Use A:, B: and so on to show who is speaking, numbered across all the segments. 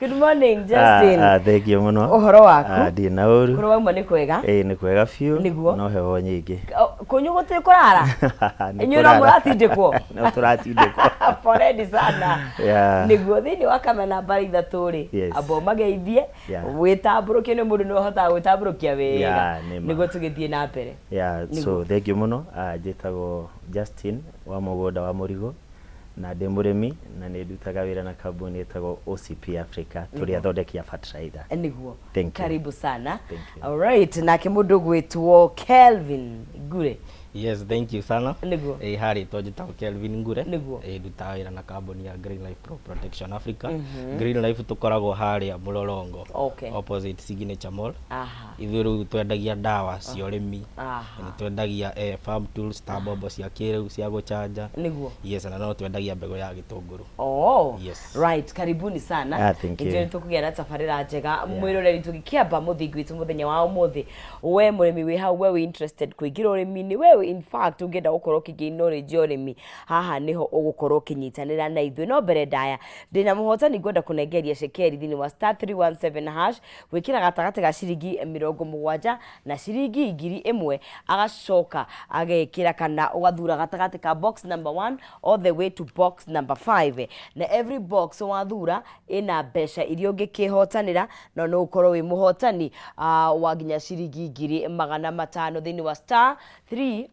A: Good morning, Justin.
B: Ah, ah, thank you mũno.
A: Ũhoro waku?
B: Ah, ndirĩ na ũru.
A: Kũrĩa wauma nĩ kwega?
B: Ĩĩ nĩ kwega biũ.
A: Nĩguo.
B: No heho nyingĩ.
A: O, Kũnyũ gũtirĩ kũrara?
B: Nĩ
A: Inyuĩ no
B: kũrara.
A: mũratindĩkwo?
B: No tũratindĩkwo.
A: Poleni sana.
B: Yeah.
A: Nĩguo thĩinĩ wa kamera namba 3 rĩ,
B: Yes.
A: amba ũmageithie,
B: Yeah.
A: wĩtambũrũkie nĩ mũndũ nĩ ũhotaga gwĩtambũrũkia wega
B: Yeah, nĩ ma.
A: nĩguo tũgĩthiĩ na mbere.
B: Yeah,
A: Nĩguo.
B: so thank you mũno. Ah, njĩtagwo Justin wa mũgũnda wa Mũrigo na ndĩ mũrĩmi na nĩ ndutaga wĩra na kambuni ĩtagwo OCP Africa tũrĩ athondeki a fertilizer.
A: Nĩguo.
B: Thank you.
A: Karibu sana.
B: Thank you.
A: Alright, nake mũndũ ũgwĩtwo Kelvin Ngure.
C: Yes, thank you sana.
A: Nĩguo.
C: Ĩ harĩtwo njĩtagwo Kelvin Ngure.
A: Nĩguo.
C: Ĩ ndutaga wĩra na kambuni ya Green Life Crop Protection Africa. Green Life tũkoragwo harĩa Mũlolongo.
A: Okay.
C: Opposite Signature Mall.
A: Aha.
C: Ithuĩ rĩu twendagia ndawa cia ũrĩmi.
A: Aha.
C: Nĩ twendagia farm tools ta mbombo cia kĩrĩu cia gũchanja.
A: Nĩguo.
C: Yes, na no twendagia mbegũ ya gĩtũngũrũ.
A: Oh.
C: Yes.
A: Right, karibuni sana.
B: Ah, thank you.
A: Nĩtũĩ nĩtũkũgĩa na tabarĩra njega mwĩroreri tũgĩkĩamba mũthingi witũ mũthenya wa ũmũthĩ. We mũrĩmi wĩ hau, we wĩ interested kũingĩra ũrĩmi-inĩ, we wĩ in fact ũngĩenda gũkorwo ũkĩgĩa knowledge ya ũrĩmi, haha nĩho ũgũkorwo ũkĩnyitanĩra na ithuĩ. No mbere ndaya, ndĩna mũhotani ngwenda kũnengeria cekeri thĩinĩ wa *317# gwĩkĩra gatagatĩ ga ciringi 70 na ciringi 1000, agacoka agekĩra kana ũgathura gatagatĩ ka box number 1 all the way to box number 5, na every box wathura ĩna mbeca iria ũngĩkĩhotanĩra, no no ũkorwo wĩ mũhotani wa nginya ciringi 500,000 thĩinĩ wa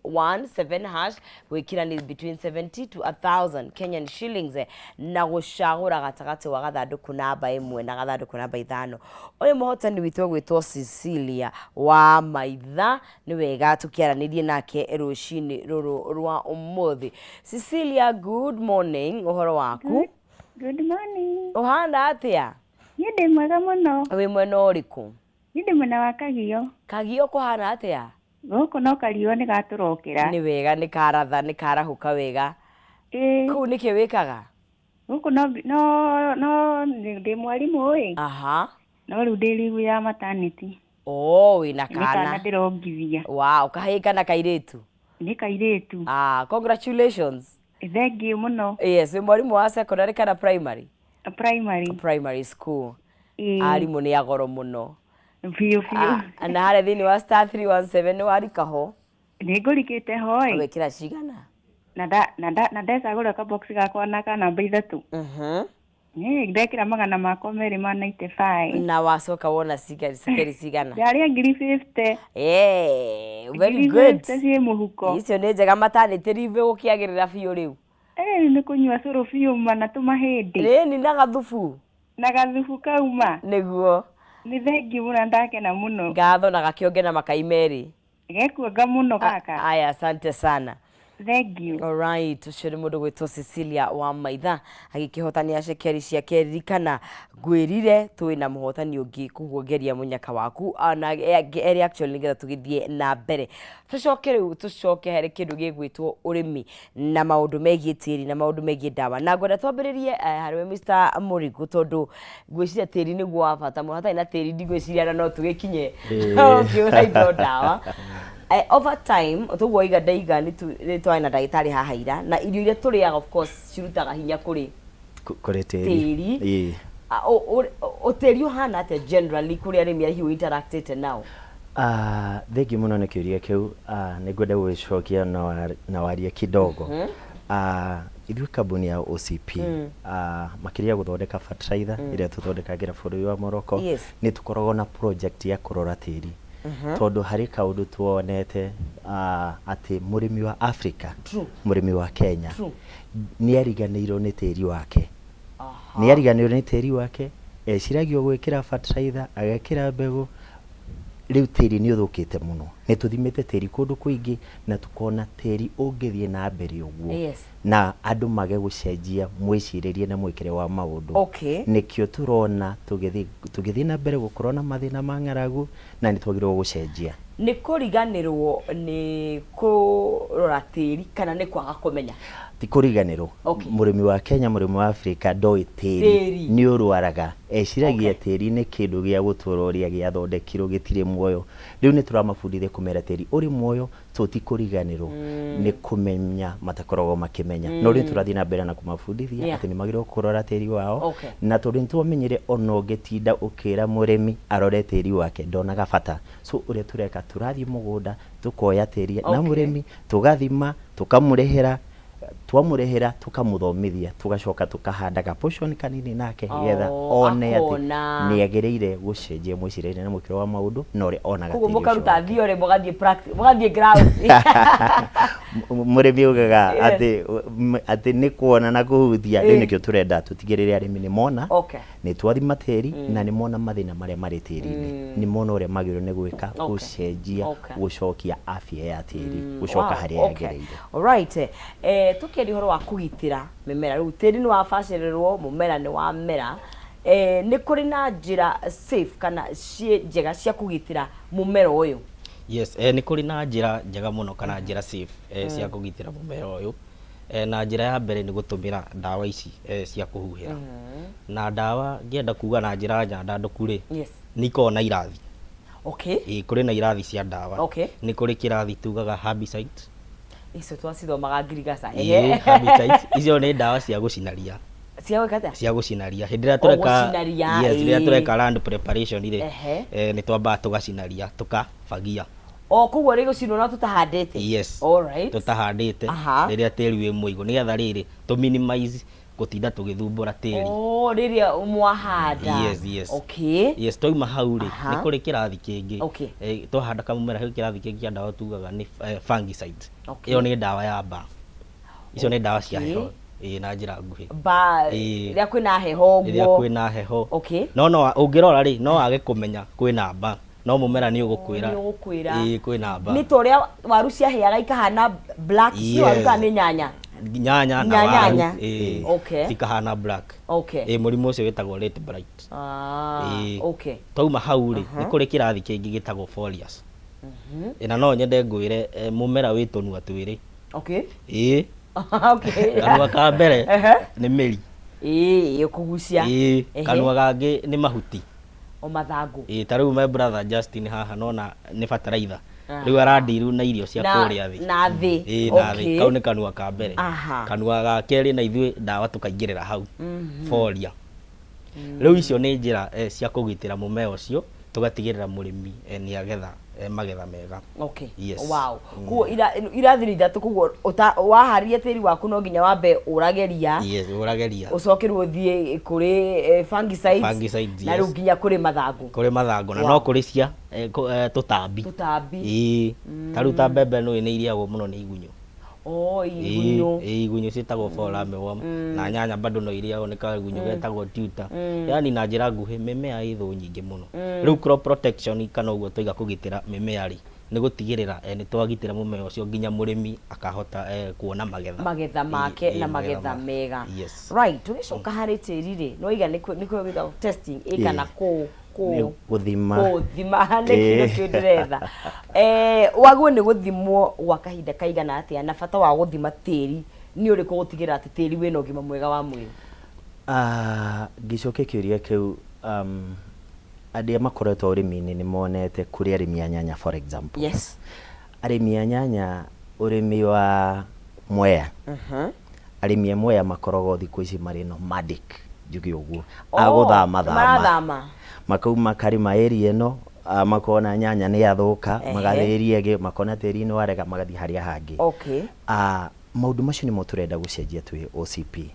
A: *317#. Gwĩkĩra nĩ between 70 to 1000 Kenyan shillings na gũcagũra gatagatĩ wa gathandũkũ namba 1 na gathandũkũ namba 5. Ũyũ mũhotani witũ egwĩtwo Cecilia wa Maitha. Nĩ wega tũkĩaranĩrie nake rũcinĩ rũrũ rwa ũmũthĩ. Cecilia, good morning, ũhoro waku?
D: Good morning.
A: Ũhana atĩa?
D: Niĩ ndĩ mwega mũno.
A: Wĩ mwena ũrĩkũ?
D: Niĩ ndĩ mwena wa Kagio.
A: Kagio kũhana atĩa?
D: Gũkũ no kariũa nĩ gatũrokĩra.
A: Nĩ wega, nĩ karatha, nĩ karahũka wega.
D: Ĩĩ.
A: Kũu nĩkĩ wĩkaga?
D: Gũkũ no no no ndĩ mwarimũ ĩ.
A: Aha.
D: No rĩu ndĩ leave ya maternity.
A: Oh, wĩna
D: Nĩ kana
A: kana.
D: ndĩrongithia.
A: Wow, kahĩĩ kana kairĩtu?
D: Nĩ kairĩtu.
A: Ah, congratulations.
D: Thank you mũno.
A: Yes, wĩ mwarimũ wa secondary kana primary?
D: Primary.
A: Primary school.
D: Ĩĩ.
A: Arimũ nĩ agoro mũno.
D: Biũ biũ.
A: Ah, na harĩa thĩinĩ wa *317 nĩ warika ho?
D: Nĩ ngũrikĩte ho ĩ.
A: Wekĩra cigana?
D: Na nda na nda na ndecagũra kabox gakwa na ka namba 3. Ĩ ndekĩra 295.
A: Na wacoka wona cekeri cigana?
D: Ndarĩa 50,000.
A: Eh, very
D: Ngiri
A: good.
D: 50 ciĩ mũhuko.
A: Icio nĩ njega, maternity leave gũkĩagĩrĩra biũ rĩu.
D: Ĩ nĩ kũnyua cũrũ biũ ma na tũmahĩndĩ.
A: Rĩni na gathubu.
D: Na gathubu kauma.
A: Nĩguo.
D: Nĩ thengiũ mũno na ndakena mũno.
A: Ngatho na gakĩonge na makai merĩ.
D: Gekuonga mũno gaka.
A: Aya, asante sana.
D: Thank you.
A: Alright, ũcio nĩ mũndũ gwĩtwo Cecilia wa Maitha agĩkĩhotania cekeri ciake. Ririkana ngwĩrire twĩ na mũhotani ũngĩ, koguo geria mũnyaka waku na erĩ actually, nĩgetha tũgĩthiĩ na mbere. Tũcoke rĩu, tũcoke harĩ kĩndũ gĩgwĩtwo ũrĩmi na maũndũ megiĩ tĩri na maũndũ megiĩ ndawa, na ngwenda twambĩrĩrie harĩ we Mr. Mũrigu, tondũ ngwĩciria tĩri nĩguo wa bata mũno. Hatarĩ na tĩri ndigwĩciria na no tũgĩkinye ũkĩũra indo ndawa. Over time tũguo iga ndaiga nĩ twarĩ na ndagĩtarĩ haha ira, na irio iria tũrĩaga of course cirutaga hinya kũrĩ
B: Kũrĩ tĩri.
A: Tĩri.
B: Ĩĩ.
A: Ũtĩri ũhana atĩa generally kũrĩ arĩmi arĩa hihi interactĩte nao?
B: Ah, thengiũ mũno nĩ kĩũria kĩu. Ah, nĩ ngwenda gũgĩcokia na warie kidogo. Ah, ithuĩ kambuni ya OCP, ah, makĩria gũthondeka fertilizer ĩrĩa tũthondekagĩra bũrũri wa Morocco, nĩ tũkoragwo na project ya kũrora tĩri, tondũ harĩ kaũndũ tuonete, ah, atĩ mũrĩmi wa Africa, mũrĩmi wa Kenya nĩ ariganĩirwo nĩ tĩri wake, nĩ ariganĩirwo nĩ tĩri wake. Eciragia gwĩkĩra fertilizer, agekĩra mbegũ, rĩu tĩri nĩ ũthũkĩte mũno. Nĩ tũthimĩte tĩri kũndũ kũingĩ na tũkona tĩri ũngĩthiĩ na mbere ũguo na andũ mage gũcenjia mwĩcirĩrie na mwĩkĩre wa maũndũ, nĩkĩo tũrona tũgĩthiĩ na mbere gũkorwo na mathĩna ma ng'aragu, na nĩ twagĩrĩirwo gũcenjia.
A: Nĩ kũriganĩrwo nĩ kũrora tĩri kana nĩ kwaga kũmenya?
B: Ti kũriganĩrwo. Mũrĩmi wa Kenya, mũrĩmi wa Afrika ndoĩ tĩri
A: Tĩri.
B: nĩ ũrwaraga, eciragia tĩri nĩ kĩndũ gĩa gũtũra ũrĩa gĩathondekirwo gĩtirĩ muoyo. Rĩu nĩ tũramabundithia kũmera tĩri ũrĩ muoyo, so ti kũriganĩrwo, nĩ kũmenya matakoragwo makĩmenya. No rĩu tũrathiĩ na mbere na kũmabundithia atĩ nĩ magĩrĩirwo kũrora tĩri wao, na tondũ nĩ twamenyire ona ũngĩtinda ũkĩra mũrĩmi arore tĩri wake ndonaga bata. So ũrĩa tũreka, tũrathiĩ mũgũnda tũkoya tĩri na mũrĩmi, tũgathima, tũkamũrĩhĩra, twamũrĩhĩra tũkamũthomithia, tũgacoka tũkahanda ga portion kanini nake getha
A: Oh,
B: one atĩ
A: akona.
B: nĩ agĩrĩire gũcenjia mwĩcirĩrie na mwĩkĩre wa maũndũ na ũrĩa onaga
A: Koguo
B: tĩri ũcio
A: mũkaruta
B: wake.
A: theory mũgathiĩ practice, mũgathiĩ ground.
B: Mũrĩmi augaga atĩ nĩ kuona na kũhutia. Rĩu nĩkĩo tũrenda tũtigĩrĩre arĩmi nĩ mona, nĩ twathima tĩri na nĩ mona mathĩna marĩa marĩ tĩri-inĩ, nĩ mona ũrĩa magĩrĩirwo nĩ gwĩka gũcenjia, gũcokia afya ya tĩri gũcoka harĩa yagĩrĩire.
A: Alright. Tũkĩaria ũhoro wa kũgitĩra mĩmera, rĩu tĩri nĩ wabacĩrĩrwo, mũmera nĩ wamera, nĩ kũrĩ na njĩra safe kana ciĩ njega cia kũgitĩra mũmera ũyũ?
C: Yes, nĩ kũrĩ na njĩra njega mũno kana njĩra safe cia kũgitĩra mũmera ũyũ. Na njĩra ya mbere nĩ gũtũmĩra ndawa ici cia kũhuhĩra. Na ndawa ngĩenda kuga na njĩra nyandandũku rĩ, nĩ ikoragwo na irathi. Ĩĩ, kũrĩ na irathi cia ndawa. Nĩ kũrĩ kĩrathi tugaga herbicide.
A: Icio twacithomaga ngirigaca.
C: Ĩĩ, herbicides icio nĩ ndawa cia gũcina ria.
A: Cia gwĩka atĩa?
C: Cia gũcina ria. Hĩndĩ ĩrĩa
A: O
C: tũreka,
A: gũcina ria,
C: yes, rĩrĩa tũreka land preparation rĩ, nĩ twambaga tũgacina ria, tũkabagia.
A: O koguo rĩgũcinwo no tũtahandĩte?
C: Yes.
A: Alright.
C: Tũtahandĩte, rĩrĩa tĩri wĩ mũigũ, nĩgetha rĩrĩ tũ minimize gũtinda tũgĩthumbũra tĩri.
A: Oh, rĩrĩa mwahanda.
C: Yes. Yes, twauma hau rĩ, nĩ kũrĩ kĩrathi kĩngĩ. Twahanda kamũmera hau, kĩrathi kĩngĩ kĩa ndawa tugaga nĩ fungicide. Ĩyo nĩ ndawa ya mbaa. Icio nĩ ndawa cia heho. Ĩĩ, na njĩra nguhĩ.
A: Mbaa, rĩrĩa kwĩna heho
C: Rĩrĩa
A: ũguo.
C: kwĩna heho. No no ũngĩrora rĩ, no wage kũmenya kwĩna mbaa. No mũmera nĩ ũgũkwĩra.
A: Nĩ ũgũkwĩra.
C: Ĩĩ, kwĩna mbaa.
A: Nĩ ta ũrĩa waru ciahĩaga ikahana black, si waru kana nĩ nyanya?
C: Nyanya na waru.
A: Nyanya.
C: Ĩĩ. Cikahana black. Ĩĩ, mũrimũ ũcio wĩtagwo late blight. Ĩĩ. Twauma hau rĩ, nĩ kũrĩ kĩrathi kĩngĩ gĩtagwo foliars. Na no nyende ngwĩre mũmera wĩ tũnua twĩrĩ. Ĩĩ. Kanua ka mbere nĩ mĩri.
A: Ĩĩ, kũgucia.
C: Ĩĩ, kanua kangĩ nĩ mahuti.
A: O mathangũ.
C: Ĩĩ, ta rĩu my brother Justin haha nona nĩ bataraitha. Rĩu arandiru na irio cia kũrĩa thĩ.
A: Na thĩ.
C: Ĩĩ, na thĩ. Kau nĩ kanua ka mbere. Kanua ga kerĩ na ithuĩ ndawa tũkaingĩrĩra hau. Folia. Rĩu icio nĩ njĩra cia kũgitĩra mũmera ũcio, tũgatigĩrĩra mũrĩmi nĩ agetha magetha mega. Yes.
A: Wow. Koguo irathi nĩ ithatũ, koguo waharĩria tĩri waku no nginya wambe ũrageria.
C: Yes, ũrageria.
A: Ũcoke rĩu ũthiĩ kũrĩ fungicides,
C: Fungicides,
A: na rĩu nginya kũrĩ mathangũ.
C: Kũrĩ mathangũ, na no kũrĩ cia tũtambi.
A: Tũtambi.
C: Ĩĩ. Ta rĩu ta mbembe nĩ irĩagwo mũno nĩ igunyũ.
A: Oh, igunyũ.
C: Ĩĩ, igunyũ ciĩtagwo fall armyworm, na nyanya bado no irĩagwo nĩ kagunyũ getagwo tuta. Yaani na njĩra nguhĩ mĩmea ĩ thũ nyingĩ mũno. Rĩu crop protection kana ũguo twaiga kũgitĩra mĩmea rĩ, nĩ gũtigĩrĩra nĩ twagitĩra mũmera ũcio nginya mũrĩmi akahota kuona magetha.
A: Magetha make na magetha mega.
C: Yes.
A: Right, tũgĩcoka harĩ tĩri rĩ, nĩ waiga nĩ kwĩ testing ĩ kana kũ
B: kũ gũthima.
A: Gũthima nĩ kĩndũ kĩu ndĩretha. Wagwo nĩ gũthimwo gwa kahinda kaigana atĩa, na bata wa gũthima tĩri nĩ ũrĩkũ gũtigĩrĩra atĩ tĩri wĩna ũgima mwega wa mwĩrĩ?
B: Ngĩcokia kĩũria kĩu, arĩa makoretwo ũrĩmi-inĩ nĩ monete kũrĩ arĩmi a nyanya, for example. Arĩmi a nyanya, ũrĩmi wa Mwea, arĩmi a Mwea makoragwo thikũ ici marĩ nomadic, njuge ũguo, a gũthama thama.
A: Marathama.
B: Makauma karĩma area ĩno, makona nyanya nĩ yathũka, magathiĩ area ĩngĩ, makona tĩri nĩ warega, magathiĩ harĩa hangĩ. Maũndũ macio nĩmo tũrenda gũcenjia twĩ OCP.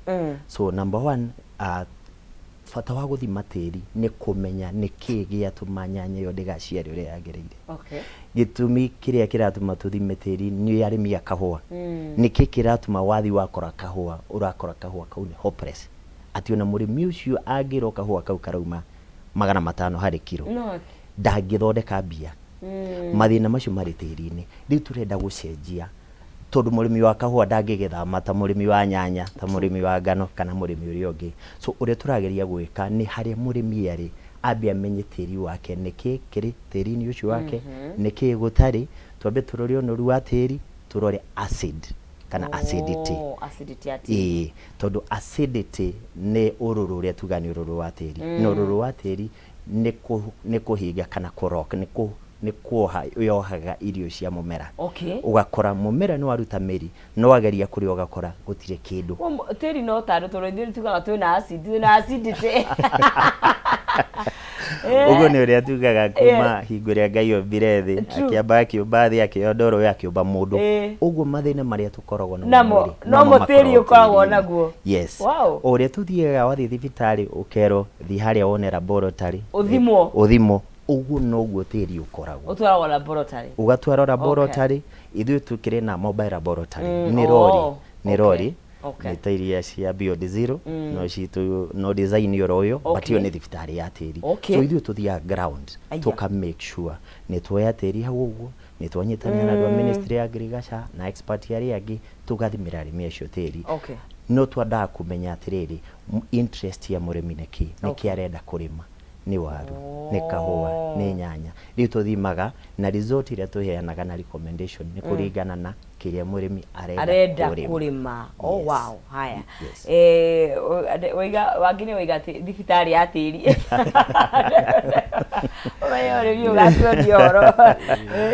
B: So number one, bata wa gũthima tĩri nĩ kũmenya nĩkĩ gĩatũma nyanya ĩyo ndĩgaciare ũrĩa yagĩrĩire. Gĩtũmi kĩrĩa kĩratũma tũthime tĩri nĩ arĩmi a kahũa. Nĩkĩ kĩratũma wathi wakora kahũa, ũrakora kahũa kau nĩ hopeless. Atĩ ona mũrĩmi ũcio angĩrwo kahũa kau karauma 500 harĩ kiro, ndangĩthondeka mbia. Mathĩna macio marĩ tĩri-inĩ. Rĩu tũrenda gũcenjia tondũ mũrĩmi wa kahũa ndangĩgĩthama ta mũrĩmi wa nyanya, ta mũrĩmi wa ngano kana mũrĩmi ũrĩa ũngĩ. So ũrĩa tũrageria gwĩka nĩ harĩa mũrĩmi arĩ ambe amenye tĩri wake nĩkĩ kĩrĩ tĩri-inĩ ũcio wake, nĩkĩ gũtarĩ, twambe tũrore ũnoru wa tĩri, tũrore acid. Kana acidity.
A: Oh, acidity ya tĩri.
B: Ĩĩ, tondũ acidity nĩ ũrũrũ ũrĩa tugaga nĩ ũrũrũ wa tĩri, na ũrũrũ wa tĩri nĩ kũhinga kana kũrock, nĩ kuoha yohaga irio cia mũmera. Ũgakora mũmera nĩ waruta mĩri, no wageria kũrĩa ũgakora gũtirĩ kĩndũ.
A: Tĩri no tandũ tondũ ithuĩ tugaga twĩna acid, twĩna acidity.
B: Ũguo nĩ ũrĩa tugaga kuma hingo ĩrĩa Ngai ombire thĩ, akĩamba akĩũmba thĩ, akĩonda ũrũĩ, akĩũmba mũndũ. Ũguo mathĩna marĩa tũkoragwo namo
A: Namo,
B: mwĩrĩ,
A: nomo
B: nomo
A: tĩri
B: makoragwo
A: ũkoragwo
B: tĩri-inĩ.
A: naguo.
B: Yes.
A: Wow.
B: O ũrĩa tũthiaga wathiĩ thibitarĩ ũkerwo thiĩ harĩa wone laboratory.
A: Ũthimwo.
B: Ũthimwo. Ũguo noguo tĩri ũkoragwo.
A: Ũtwaragwo laboratory.
B: Ũgatwarwo laboratory, ithuĩ tũkĩrĩ na mobile laboratory. Nĩ rori, nĩ rori. Nĩ ta iria cia Beyond Zero, no citũ, no design oro ũyũ, but ĩyo nĩ thibitarĩ ya tĩri. So ithuĩ tũthiaga ground, tũka make sure nĩ tuoya tĩri hau ũguo, nĩ twanyitanĩra na andũ a Ministry ya Agriculture na expert arĩa angĩ, tũgathimĩra arĩmi acio tĩri. No twendaga kũmenya atĩrĩrĩ, interest ya mũrĩmi nĩ kĩ, nĩ kĩ arenda kũrĩma, nĩ waru, nĩ kahũa, nĩ nyanya. Rĩu tũthimaga na result ĩrĩa tũheanaga na recommendation nĩ kũringana na kĩrĩa mũrĩmi arenda
A: arenda
B: kũrĩma.
A: Kũrĩma. Oh,
B: Yes.
A: wow. Haya.
B: Yes.
A: Waiga wangĩ nĩ waiga atĩ thibitarĩ ya tĩri. Ũmenye ũrĩmi ũgatuonia ũhoro.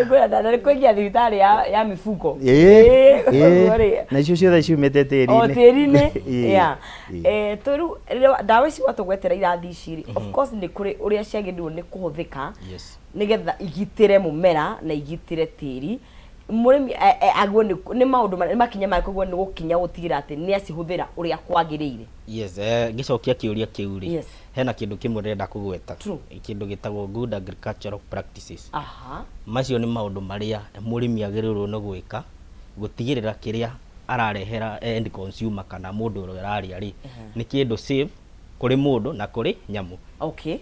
A: Kwĩna na kwĩgia thibitarĩ ya mifugo. Ũguo rĩ,
B: Nacio ciothe ciumĩte
A: o
B: tĩri-inĩ.
A: Tĩri-inĩ.
B: Ĩĩ.
A: To rĩu rĩrĩa ndawa ici watũgwetera irathi ici rĩ, of course nĩ kũrĩ ũrĩa ciagĩrĩirwo nĩ kũhũthĩka nĩgetha igitĩre mũmera na igitĩre tĩri. Mũrĩmi agwo nĩ maũndũ nĩ makinya marĩkũ agwo nĩ gũkinya gũtigĩrĩra atĩ nĩ acihũthĩra ũrĩa kwagĩrĩire?
C: Yes, ngĩcokia kĩũria kĩu rĩ, hena kĩndũ kĩmwe ndĩrenda kũgweta, kĩndũ gĩtagwo good agricultural practices. Macio nĩ maũndũ marĩa mũrĩmi agĩrĩirwo nĩ gwĩka gũtigĩrĩra kĩrĩa ararehera end consumer kana mũndũ ũrĩa ũrarĩa rĩ, nĩ kĩndũ safe kũrĩ mũndũ na kũrĩ nyamũ.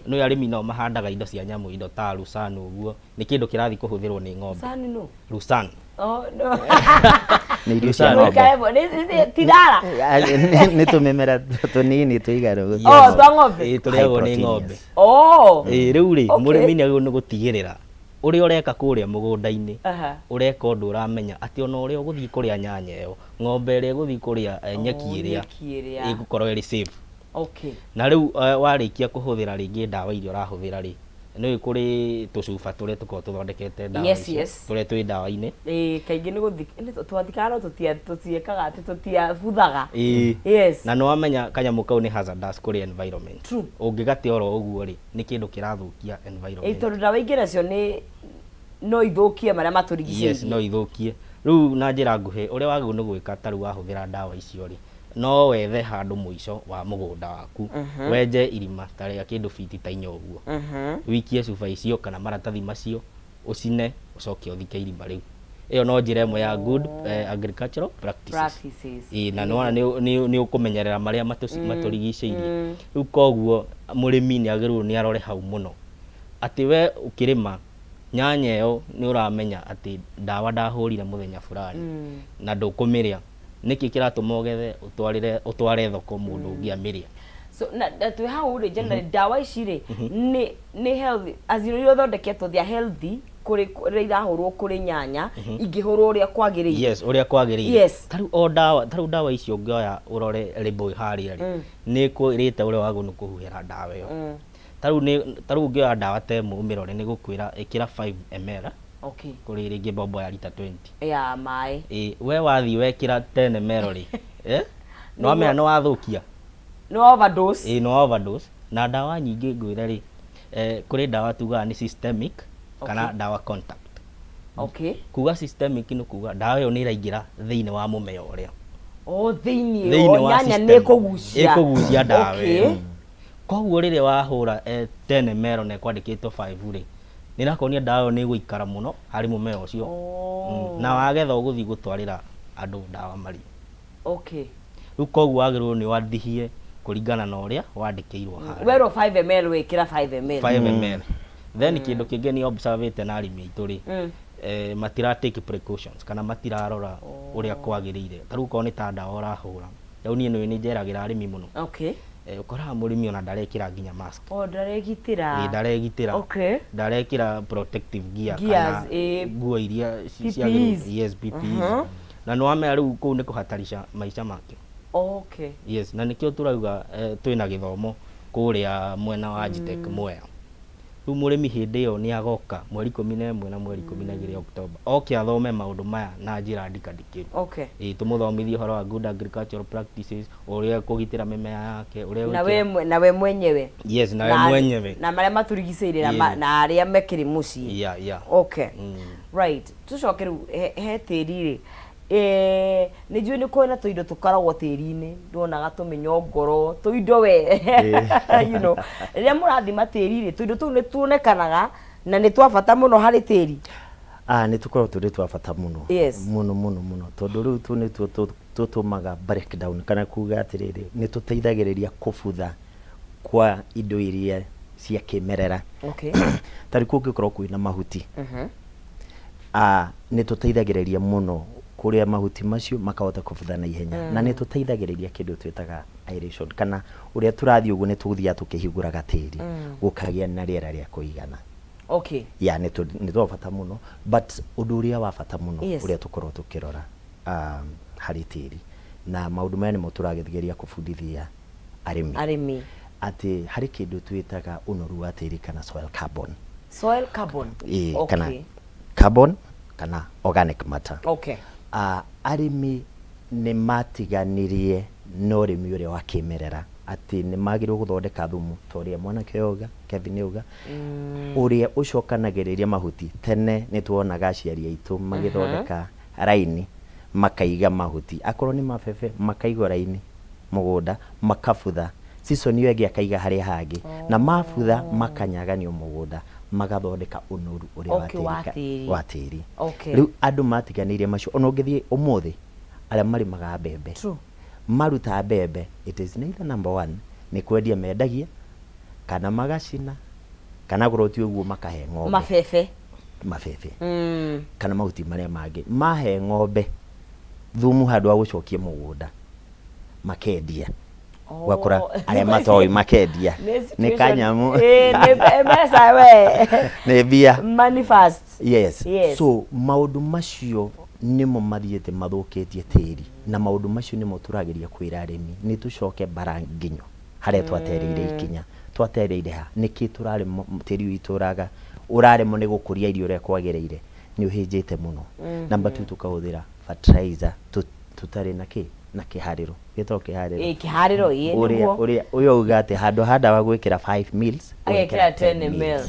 C: Nĩ arĩmi no mahandaga indo cia nyamũ, indo ta lucerne ũguo, nĩ kĩndũ kĩrathiĩ kũhũthĩrwo nĩ ng'ombe.
A: Sani no.
C: Lucerne.
A: Oh, no.
B: Nĩ irio cia
C: Lucerne.
B: ng'ombe.
A: Mũikare tithara.
B: Nĩ tũmĩmera tũnini tũigana ũguo.
A: Oh, twa ng'ombe.
C: Ĩĩ, tũrĩagwo nĩ
B: High
C: ng'ombe.
A: Oh.
C: Ĩĩ, rĩu rĩ, mũrĩmi nĩ agĩrĩirwo nĩ gũtigĩrĩra ũrĩa ũreka kũrĩa mũgũnda-inĩ, ũreka ũndũ ũramenya atĩ ona ũrĩa ũgũthiĩ kũrĩa nyanya ĩyo, ng'ombe ĩrĩa ĩgũthiĩ kũrĩa nyeki
A: Oh,
C: ĩrĩa
A: nyeki ĩrĩa.
C: ĩgũkorwo ĩrĩ safe. Na rĩu warĩkia kũhũthĩra rĩngĩ ndawa iria ũrahũthĩra rĩ, nĩ kũrĩ tũcuba tũrĩa tũkoragwo tũthondekete ndawa icio, tũrĩa twĩ ndawa-inĩ.
A: Ĩĩ, kaingĩ nĩ twathikaga no tũtiĩkaga atĩ tũtiabuthaga.
C: Ĩĩ. Na nĩ wamenya kanyamũ kau nĩ hazardous kũrĩ environment. Ũngĩgate oro ũguo rĩ, nĩ kĩndũ kĩrathũkia environment.
A: Tondũ ndawa ingĩ nacio nĩ no ithũkie marĩa matũrigicĩirie.
C: Yes, no ithũkie. Rĩu na njĩra nguhĩ, ũrĩa wagĩrĩirwo nĩ gwĩka ta rĩu wahũthĩra ndawa icio rĩ, no wethe handũ mũico wa mũgũnda waku, wenje irima ta rĩa kĩndũ biti ta 4 ũguo, wikie cuba icio kana maratathi macio, ũcine, ũcoke ũthike irima rĩu. Ĩyo no njĩra ĩmwe ya good agricultural practices.
A: Practices.
C: Ĩĩ, na nĩwona nĩ ũkũmenyerera marĩa matũrigicĩirie. Rĩu koguo mũrĩmi nĩ agĩrĩirwo nĩ arore hau mũno atĩ we ũkĩrĩma nyanya ĩyo nĩ ũramenya atĩ ndawa ndahũrire mũthenya fulani na ndũkũmĩrĩa. Nĩkĩ kĩratũma ũgethe ũtwarĩre ũtware thoko mũndũ ũngĩ amĩrĩa?
A: So na twĩ hau rĩ, generally ndawa ici rĩ nĩ healthy as in iria ũthondeketwo, they are healthy kũrĩ rĩrĩa irahũrwo kũrĩ nyanya ingĩhũrwo ũrĩa kwagĩrĩire?
C: Yes, ũrĩa kwagĩrĩire. Ta rĩu o ndawa, ta rĩu ndawa icio ũngĩoya ũrore label harĩa rĩ, nĩ ĩkwĩrĩte ũrĩa wagĩrĩirwo nĩ kũhuhĩra ndawa ĩyo. Ta rĩu ũngĩoya ndawa ta ĩmwe ũmĩrore, nĩ gũkwĩra ĩkĩra 5 ml kũrĩ rĩngĩ mbombo ya rita 20
A: Ya maĩ.
C: Ĩ, we wathiĩ wekĩra 10 ml rĩ, nĩ wamenya nĩ wathũkia.
A: Nĩ overdose.
C: Ĩ, nĩ overdose. Na ndawa nyingĩ ngwĩre rĩ, kũrĩ ndawa tugaga nĩ systemic kana ndawa contact. Kuga systemic nĩ kuga ndawa ĩyo nĩ ĩraingĩra thĩinĩ wa mũmera ũrĩa.
A: O thĩinĩ.
C: Thĩinĩ
A: O
C: wa
A: nyanya
C: system.
A: Nĩ ĩkũgucia.
C: Ĩkũgucia ndawa ĩyo. Koguo rĩrĩa wahũra 10 ml na ĩkwandĩkĩtwo 5 rĩ, nĩ ĩrakuonia ndawa ĩyo nĩ ĩgũikara mũno harĩ mũmera ũcio. Na wagetha ũgũthiĩ gũtwarĩra andũ ndawa marĩe. Rĩu koguo wagĩrĩirwo nĩ wathihie kũringana na ũrĩa wandĩkĩirwo harĩa.
A: Werwo 5 ml, wĩkĩra 5 ml.
C: 5 ml. Then kĩndũ kĩngĩ nĩ observĩte na arĩmi aitũ rĩ, matira take precautions kana matirarora ũrĩa kwagĩrĩire. Ta rĩu okorwo nĩ ta ndawa ũrahũra, rĩu niĩ nĩ njeragĩra arĩmi mũno. Ũkoraga mũrĩmi ona ndarekĩra nginya mask.
A: O ndaregitĩra.
C: Ĩ, ndaregitĩra. Ndarekĩra protective gear
A: Gears,
C: kana nguo iria
A: PPEs.
C: ciagĩrĩirwo. Yes, PPEs. Na nĩ wamenya rĩu kũu nĩ kũhatarisha maica make. Yes, na nĩkĩo tũrauga twĩna gĩthomo kũrĩa mwena wa Agitech Mwea. Rĩu mũrĩmi hĩndĩ ĩyo nĩ agoka mweri 11 na mweri 12 October, oke athome maũndũ maya na njĩra ndikandikĩru. Ĩĩ, tũmũthomithie ũhoro wa good agricultural practices, ũrĩa kũgitĩra mĩmea yake, ũrĩa
A: Na we na we mwenyewe.
C: Yes, na we mwenyewe.
A: Na marĩa matũrigicĩirie na na arĩa mekĩrĩ mũciĩ.
C: Yeah.
A: Right, tũcoke rĩu he tĩri rĩ, nĩ njũĩ nĩ kũrĩ na tũindo tũkoragwo tĩri-inĩ, ndonaga tũmĩnyongoro tũindo we rĩrĩa mũrathima tĩri rĩ, tũindo tũu nĩ tuonekanaga na nĩ twa bata mũno harĩ tĩri.
B: Ah, nĩ tũkoragwo tũrĩ twa bata mũno. Mũno mũno mũno, tondũ rĩu tũ nĩtuo tũtũmaga breakdown, kana kuga atĩrĩrĩ, nĩ tũteithagĩrĩria kũbutha kwa indo iria cia kĩmerera. Ta rĩu kũngĩkorwo kwĩna mahuti, nĩ tũteithagĩrĩria mũno kũrĩa mahuti macio makahota kũbutha na ihenya, na nĩ tũteithagĩrĩria kĩndũ twĩtaga aeration, kana ũrĩa tũrathiĩ ũguo nĩ tũthiaga tũkĩhingũraga tĩri, gũkagĩa na rĩera rĩa kũigana. Ya, nĩ twa bata mũno, but ũndũ ũrĩa wa bata mũno ũrĩa tũkoragwo tũkĩrora harĩ tĩri na maũndũ maya nĩmo tũrageria kũbundithia arĩmi,
A: arĩmi,
B: atĩ harĩ kĩndũ twĩtaga ũnoru wa tĩri kana soil carbon.
A: Soil carbon.
B: Ĩĩ, kana carbon kana organic matter. Arĩmi nĩ matiganirie na ũrĩmi ũrĩa wa kĩmerera, atĩ nĩ magĩrĩirwo gũthondeka thumu ta ũrĩa mwanake auga, Kevin auga, ũrĩa ũcokanagĩrĩria mahuti. Tene nĩ tuonaga aciari aitũ magĩthondeka raini, makaiga mahuti, akorwo nĩ mabebe makaigwo raini mũgũnda, makabutha season ĩyo ĩngĩ akaiga harĩa hangĩ, na mabutha makanyaganio mũgũnda, magathondeka ũnoru ũrĩa wa tĩri
A: wa tĩri.
B: Wa tĩri. Rĩu andũ matiganĩirie macio. Ona ũngĩthiĩ ũmũthĩ arĩa marĩmaga mbembe, maruta mbembe, it is neither number one nĩ kwendia mendagia kana magacina, kana korwo ti ũguo makahe ng'ombe.
A: Mabebe.
B: Mabebe kana mahuti marĩa mangĩ, mahe ng'ombe thumu handũ ha gũcokia mũgũnda, makendia. Ũgakora arĩa matoĩ makendia.
A: Nĩ
B: nĩ
A: situation.
B: Kanyamũ.
A: Ĩĩ, nĩ mbeca we.
B: Nĩ mbia.
A: Money fast.
B: Yes.
A: Yes.
B: So maũndũ macio nĩmo mathiĩte mathũkĩtie tĩri, na maũndũ macio nĩmo tũrageria kwĩra arĩmi nĩ tũcoke bara nginyo harĩa twatereire ikinya. Twatereire ha? Nĩkĩ tũrarĩmwo tĩri witũ ũraga ũraremwo nĩ gũkũria irio ũrĩa kwagĩrĩire? Nĩ ũhĩnjĩte mũno. Number two, tũkahũthĩra fertilizer tũtarĩ na kĩ na kĩharĩro, gĩtagwo kĩharĩro.
A: Ĩĩ, kĩharĩro, ĩĩ.
B: Ũrĩa
A: Nĩguo.
B: Ũrĩa ũyũ auga atĩ handũ ha ndawa gwĩkĩra 5 mils,
A: agekĩra
B: ũgekĩra
A: 10 ml.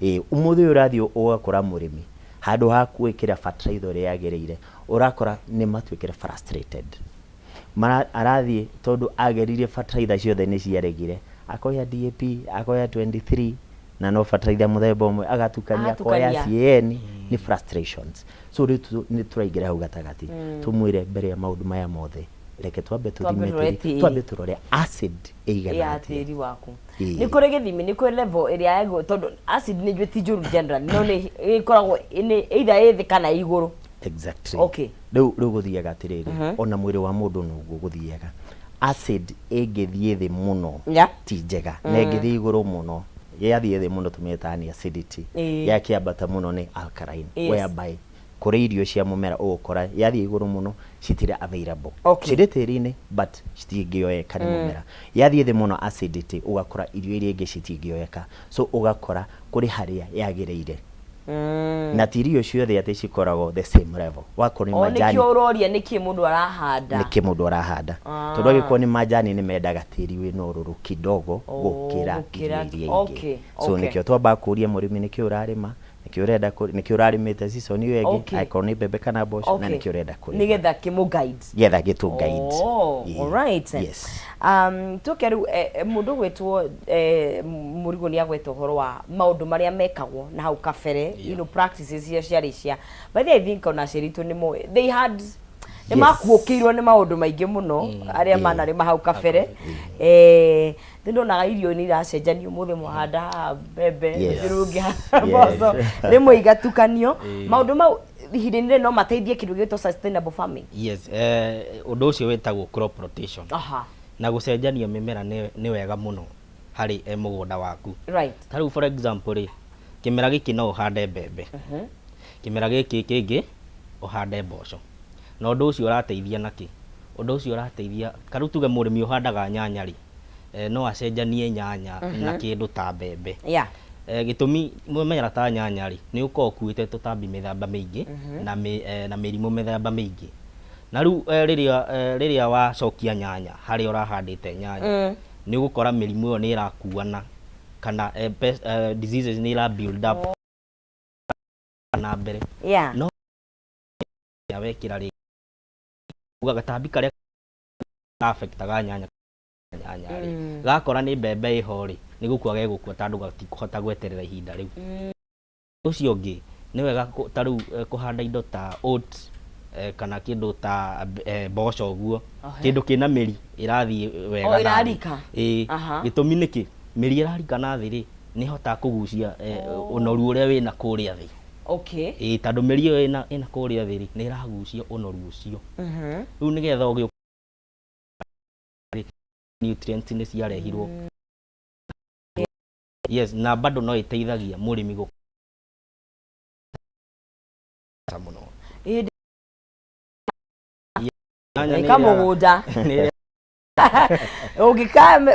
B: Ĩĩ, ũmũthĩ ũyũ ũrathiĩ ũgakora mũrĩmi handũ ha gwĩkĩra fertilizer ũrĩa yagĩrĩire, ũrakora nĩ matuĩkire frustrated. Mara, arathiĩ tondũ ageririe fertilizer ciothe nĩ ciaregire, akoya DAP, akoya 23, na no fertilizer mũthemba ũmwe agatukania, akoya
A: Agatukania.
B: CAN, nĩ frustrations. So rĩu nĩ tũraingĩra hau gatagatĩ, tũmwĩre mbere ya maũndũ maya mothe, reke twambe
A: twambe
B: tũthime
A: tũrore
B: tĩri,
A: tĩri.
B: Twambe tũrore acid ĩigana
A: ya
B: atĩa
A: tĩri waku.
B: Ĩĩ.
A: Nĩ kũrĩ gĩthimi, nĩ kũrĩ level ĩrĩa yagĩrĩirwo, tondũ acid nĩ njũĩ ti njũru generally, no nĩ ĩkoragwo nĩ either ĩ thĩ kana ĩ igũrũ.
B: Exactly. Rĩu gũthiaga atĩrĩrĩ, ona mwĩrĩ wa mũndũ noguo gũthiaga, acid ĩngĩthiĩ thĩ mũno ti njega, na ĩngĩthiĩ igũrũ mũno, yathiĩ thĩ mũno tũmĩtaga nĩ acidity, yakĩambata mũno nĩ alkaline, whereby kũrĩ irio cia mũmera ũgũkora yathiĩ igũrũ mũno citirĩ available. Cirĩ tĩri-inĩ but citingĩoeka nĩ mũmera. Yathiĩ thĩ mũno acidity, ũgakora irio iria ingĩ citingĩoeka, so ũgakora kũrĩ harĩa yagĩrĩire, na ti irio ciothe atĩ cikoragwo the same level. Wakorwo nĩ
A: O
B: majani,
A: nĩkĩo ũroria nĩkĩ mũndũ arahanda.
B: Nĩkĩ mũndũ arahanda, tondũ angĩkorwo nĩ majani nĩ mendaga tĩri wĩna ũrũrũ kidogo gũkĩra
A: gũkĩra
B: irio iria ingĩ. So nĩkĩo twambaga kũria mũrĩmi nĩkĩ ũrarĩma, nĩkĩ ũrenda nĩkĩ ũrarĩmĩte season ĩyo ĩngĩ, angĩkorwo nĩ mbembe kana mboco, na nĩkĩ ũrenda kũrĩma,
A: nĩgetha kĩmũ guide.
B: Getha gĩtũ guide.
A: Oh,
B: Ĩĩ.
A: alright.
B: Yes.
A: Tuke rĩu mũndũ gwĩtwo Mũrigo nĩ agweta ũhoro wa maũndũ marĩa mekagwo na hau kabere, practices iria ciarĩ cia, by the way, I think ona aciari aitũ nĩ moĩ, they had nĩ makuũkĩirwo nĩ maũndũ maingĩ mũno arĩa manarĩma hau kabere. Nĩ ndonaga irio nĩ iracenjanio, ũmũthĩ mwahanda haha mbembe, rũciũ rũngĩ haha mboco, rĩmwe igatukanio. Maũndũ mau ihinda-inĩ rĩrĩ no mateithie kĩndũ gĩgwĩtwo sustainable farming?
C: Yes, ũndũ ũcio wĩtagwo crop rotation. Na gũcenjania mĩmera nĩ wega mũno harĩ mũgũnda waku. Ta rĩu for example rĩ, kĩmera gĩkĩ no ũhande mbembe, kĩmera gĩkĩ kĩngĩ ũhande mboco. Na ũndũ ũcio ũrateithia nakĩ? Ũndũ ũcio ũrateithia, ta rĩu tuge mũrĩmi ũhandaga nyanya rĩ, no acenjanie nyanya na kĩndũ ta mbembe. Gĩtũmi mũmera ta nyanya rĩ, nĩ ũkoragwo ũkuĩte tũtambi mĩthemba mĩingĩ na na mĩrimũ mĩthemba mĩingĩ. Na rĩu rĩrĩa rĩrĩa wacokia nyanya harĩa ũrahandĩte nyanya, nĩ ũgũkora mĩrimũ ĩyo nĩ ĩrakuana kana diseases nĩ ira build up na mbere. No wekĩra rĩ, uga gatambi karĩa affectaga nyanya nyanya rĩ, gakora nĩ mbembe ĩho rĩ, nĩ gũkua gegũkua tondũ gatikũhota gweterera ihinda rĩu. Ũcio ũngĩ nĩ wega ta rĩu kũhanda indo ta oats kana kĩndũ ta mboco ũguo, kĩndũ kĩna mĩri ĩrathiĩ wega
A: O,
C: na thĩ.
A: ĩrarika.
C: Ĩĩ. Gĩtũmi nĩkĩ? Mĩri ĩrarika na thĩ rĩ, nĩ ĩhotaga kũgucia ũnoru ũrĩa wĩna kũrĩa thĩ. Ĩĩ, tondũ mĩri ĩyo ĩna kũrĩa thĩ rĩ, nĩ ĩragucia ũnoru ũcio. Rĩu nĩgetha ũgĩũka nutrients nĩ ciarehirwo. Yes, na bado no ĩteithagia mũrĩmi gũ mũno. Nyanya nĩ
A: Ĩka mũgũnda.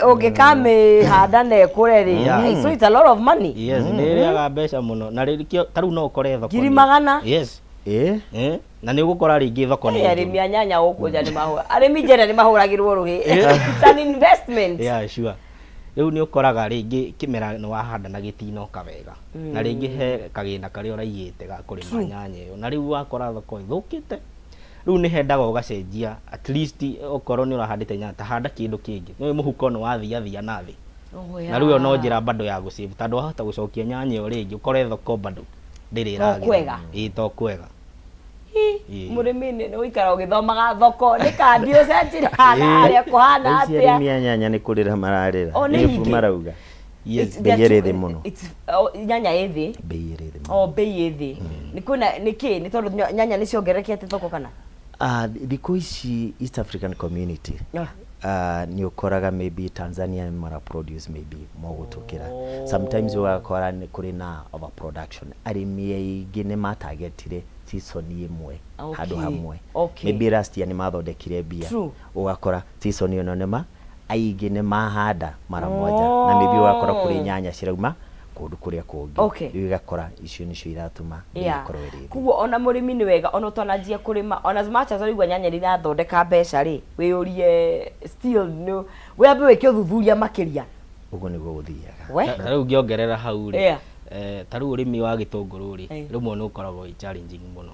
A: Ũngĩkamĩhanda na ĩkũre rĩ, so it's a lot of money.
C: Yes, nĩ ĩrĩaga mbeca mũno na rĩkĩo ta rĩu no ũkore thoko
A: Ngiri magana.
C: Yes. Na nĩ ũgũkora rĩngĩ thoko nĩ
A: Arĩmi a nyanya gũkũ nja nĩ mahũra, arĩmi njera nĩ mahũragĩrwo rũhĩ. It's an investment.
C: Yeah, sure. Rĩu nĩ ũkoraga rĩngĩ kĩmera nĩ wahanda na gĩtinoka wega na rĩngĩ he kagĩna karĩa ũraigĩte ga kũrĩma nyanya ĩyo, na rĩu wakora thoko ĩthũkĩte. Rĩu nĩ hendaga ũgacenjia, at least okorwo nĩ ũrahandĩte nyanya, ta handa kĩndũ kĩngĩ. Nĩ ũĩ mũhuko nĩ wathiathia na thĩ. Na rĩu ĩyo no njĩra bado ya gũ save tondũ wahota gũcokia nyanya ĩyo rĩngĩ ũkore thoko bado ndĩrĩ
A: To
C: ĩragĩra.
A: kwega.
C: Ĩĩ to kwega.
A: Mũrĩmi nĩ gũikara ũgĩthomaga thoko nĩ kandi ũcenjirie hana harĩa kũhana
B: Thaa ici
A: atĩa.
B: arĩmi a nyanya nĩ kũrĩra mararĩra.
A: O, nĩ
B: Nĩ
A: nyingĩ.
B: marauga.
C: Yes.
B: Bei ĩrĩ thĩ mũno.
A: Nyanya ĩ thĩ.
B: Bei ĩrĩ thĩ mũno.
A: O bei ĩ thĩ. Nĩ kwĩna nĩ kĩ? Nĩ tondũ nyanya nĩ ciongererekete thoko kana?
B: Thikũ ici East African Community nĩ ũkoraga maybe Tanzania nĩ mara produce maybe more gũtũkĩra. Sometimes ũgakora nĩ kũrĩ na overproduction. Arĩmi aingĩ nĩ matargetire season ĩmwe handũ hamwe. Maybe last year nĩ mathondekire mbia. Ũgakora season ĩno nĩ ma aingĩ nĩ mahanda mara moja na maybe ũgakora kũrĩ nyanya cirauma kũndũ kũrĩa kũngĩ. Rĩu ũgakora icio nĩcio iratũma mbei ĩkorwo ĩrĩ thĩ.
A: Koguo ona mũrĩmi nĩ wega ona ũtananjia kũrĩma, ona as much as ũraigua nyanya nĩ irathondeka mbeca rĩ, wĩyũrie still nĩ wambe wĩke ũthuthuria makĩria.
B: Ũguo nĩguo gũthiaga.
A: We?
C: Ta rĩu ngĩongerera hau rĩ, ta rĩu ũrĩmi wa gĩtũngũrũ rĩ, rĩmwe nĩ ũkoragwo wĩ challenging mũno.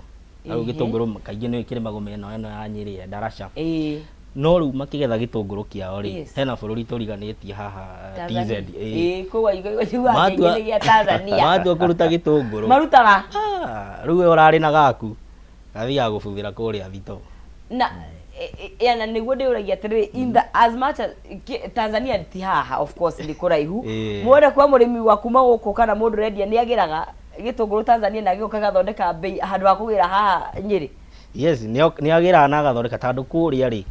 C: Ta rĩu gĩtũngũrũ kaingĩ nĩ kĩrĩmagwo mĩena ĩno ya Nyĩrĩ ya Ndaraca. No rĩu makĩgetha gĩtũngũrũ kĩao rĩ, hena bũrũri tũriganĩtie haha TZ.
A: Ĩĩ, kũu njiguaga kĩingĩ nĩ gĩa Tanzania.
C: Matua kũruta gĩtũngũrũ.
A: Marutaga?
C: Rĩu we ũrarĩ na gaku, gathiaga gũbuthĩra kũrĩa thitoo.
A: Na na nĩguo ndĩũragia atĩrĩrĩ, in the as much as Tanzania ti haha, of course nĩ kũraihu. Mwenda kuga mũrĩmi wa kuma gũkũ kana mũndũ ũrendia nĩ agĩraga gĩtũngũrũ Tanzania na gĩgoka gĩgathondeka mbei handũ ha kũgĩra haha Nyĩrĩ?
C: Yes, nĩ agĩraga na agathondeka tondũ kũrĩa rĩ,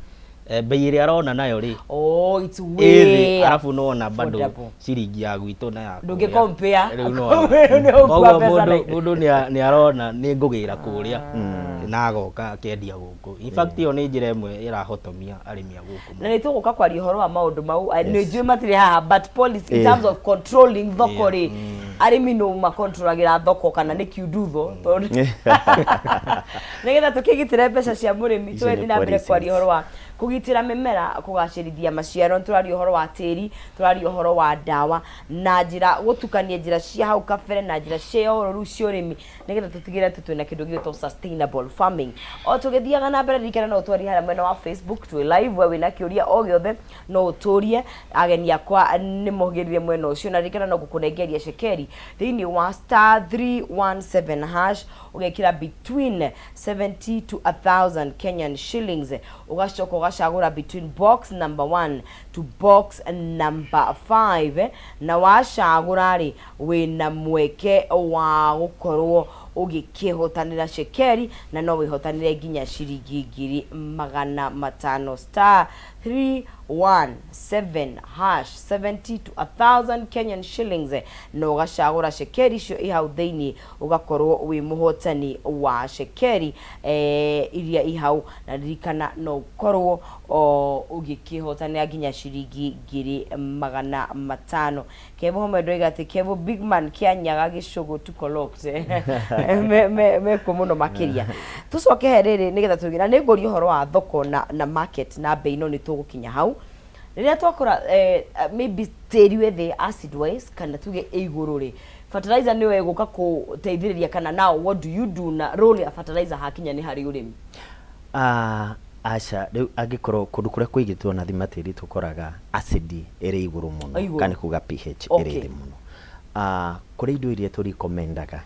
C: bei ĩrĩa arona nayo rĩ,
A: Oh, it's
C: ĩ
A: way
C: thĩ, arabu nĩwona bado
A: affordable.
C: ciringi ya gwitũ na ya
A: Ndũngĩ
C: kũrĩa.
A: compare.
C: Rĩu nĩwona.
A: Nĩ ũkua
C: Koguo
A: mbeca
C: mũndũ nĩ arona nĩ ngũgĩra kũrĩa na agoka akendia gũkũ. In fact ĩyo nĩ njĩra ĩmwe ĩrahotomia arĩmi a gũkũ
A: Na nĩ tũgũka kwaria ũhoro wa maũndũ mau. Nĩ njũĩ matirĩ haha, but policy in terms of controlling thoko rĩ, arĩmi no makontrolagĩra thoko kana nĩ kiundutho, tondũ nĩgetha tũkĩgitĩre mbeca cia mũrĩmi.
B: Icio nĩ
A: Tũrathiĩ na mbere
B: policies.
A: kwaria ũhoro wa kũgitĩra mĩmera, kũgacĩrithia maciaro. Tũraria ũhoro wa tĩri, tũraria ũhoro wa ndawa na njĩra gũtukania njĩra cia hau kabere na njĩra cia ũrũrũ cia ũrĩmi, nĩgetha tũtigĩrĩre atĩ twĩna kĩndũ gĩgwĩtwo sustainable farming. O tũgĩthiaga na mbere, ririkana no ũtwarie harĩa mwena wa Facebook, twĩ live. We wĩna kĩũria o gĩothe no ũtũrie, ageni akwa nĩ mohĩgĩrĩire mwena ũcio. Na ririkana no ngũkũnengeria cekeri thĩinĩ wa star 317 hash, ũgekĩra between 70 to 1000 Kenyan shillings, ũgacoka ũgacagũra between box number 1 to box number 5, na wacagũra rĩ, wĩna mweke wa gũkorwo ũgĩkĩhotanĩra cekeri na no wĩhotanĩre nginya ciringi 500,000. Star 3 17 hash 70 to 1000 Kenyan shillings na ũgacagũra cekeri icio i hau thĩinĩ, ũgakorwo wĩ mũhotani wa cekeri iria i hau. Na ririkana no ũkorwo ũgĩkĩhotanĩra nginya ciringi 500,000. Kevo Homwe ndoiga atĩ Kevo big man Kĩanyaga gĩcũgũ tuko locked mekuo mũno makĩria. Tũcoke he rĩrĩ nĩgetha tũgĩ na nĩ ngũria ũhoro wa thoko na market na bei, no nĩ tũgũkinya hau rĩrĩa twakora maybe tĩri wĩ thĩ acid wise kana tuge ĩ igũrũ rĩ, fertilizer nĩyo ĩgũka kũteithĩrĩria kana now what do you do na role ya fertilizer hakinya nĩ harĩ ũrĩmi?
B: Ah, aca, rĩu angĩkorwo kũndũ kũrĩa kũingĩ tuonathima tĩri tũkoraga acid ĩrĩ igũrũ mũno.
A: Igũrũ.
B: Kana kuga pH ĩrĩ thĩ mũno. Ah, kũrĩ indo iria tũrekomendaga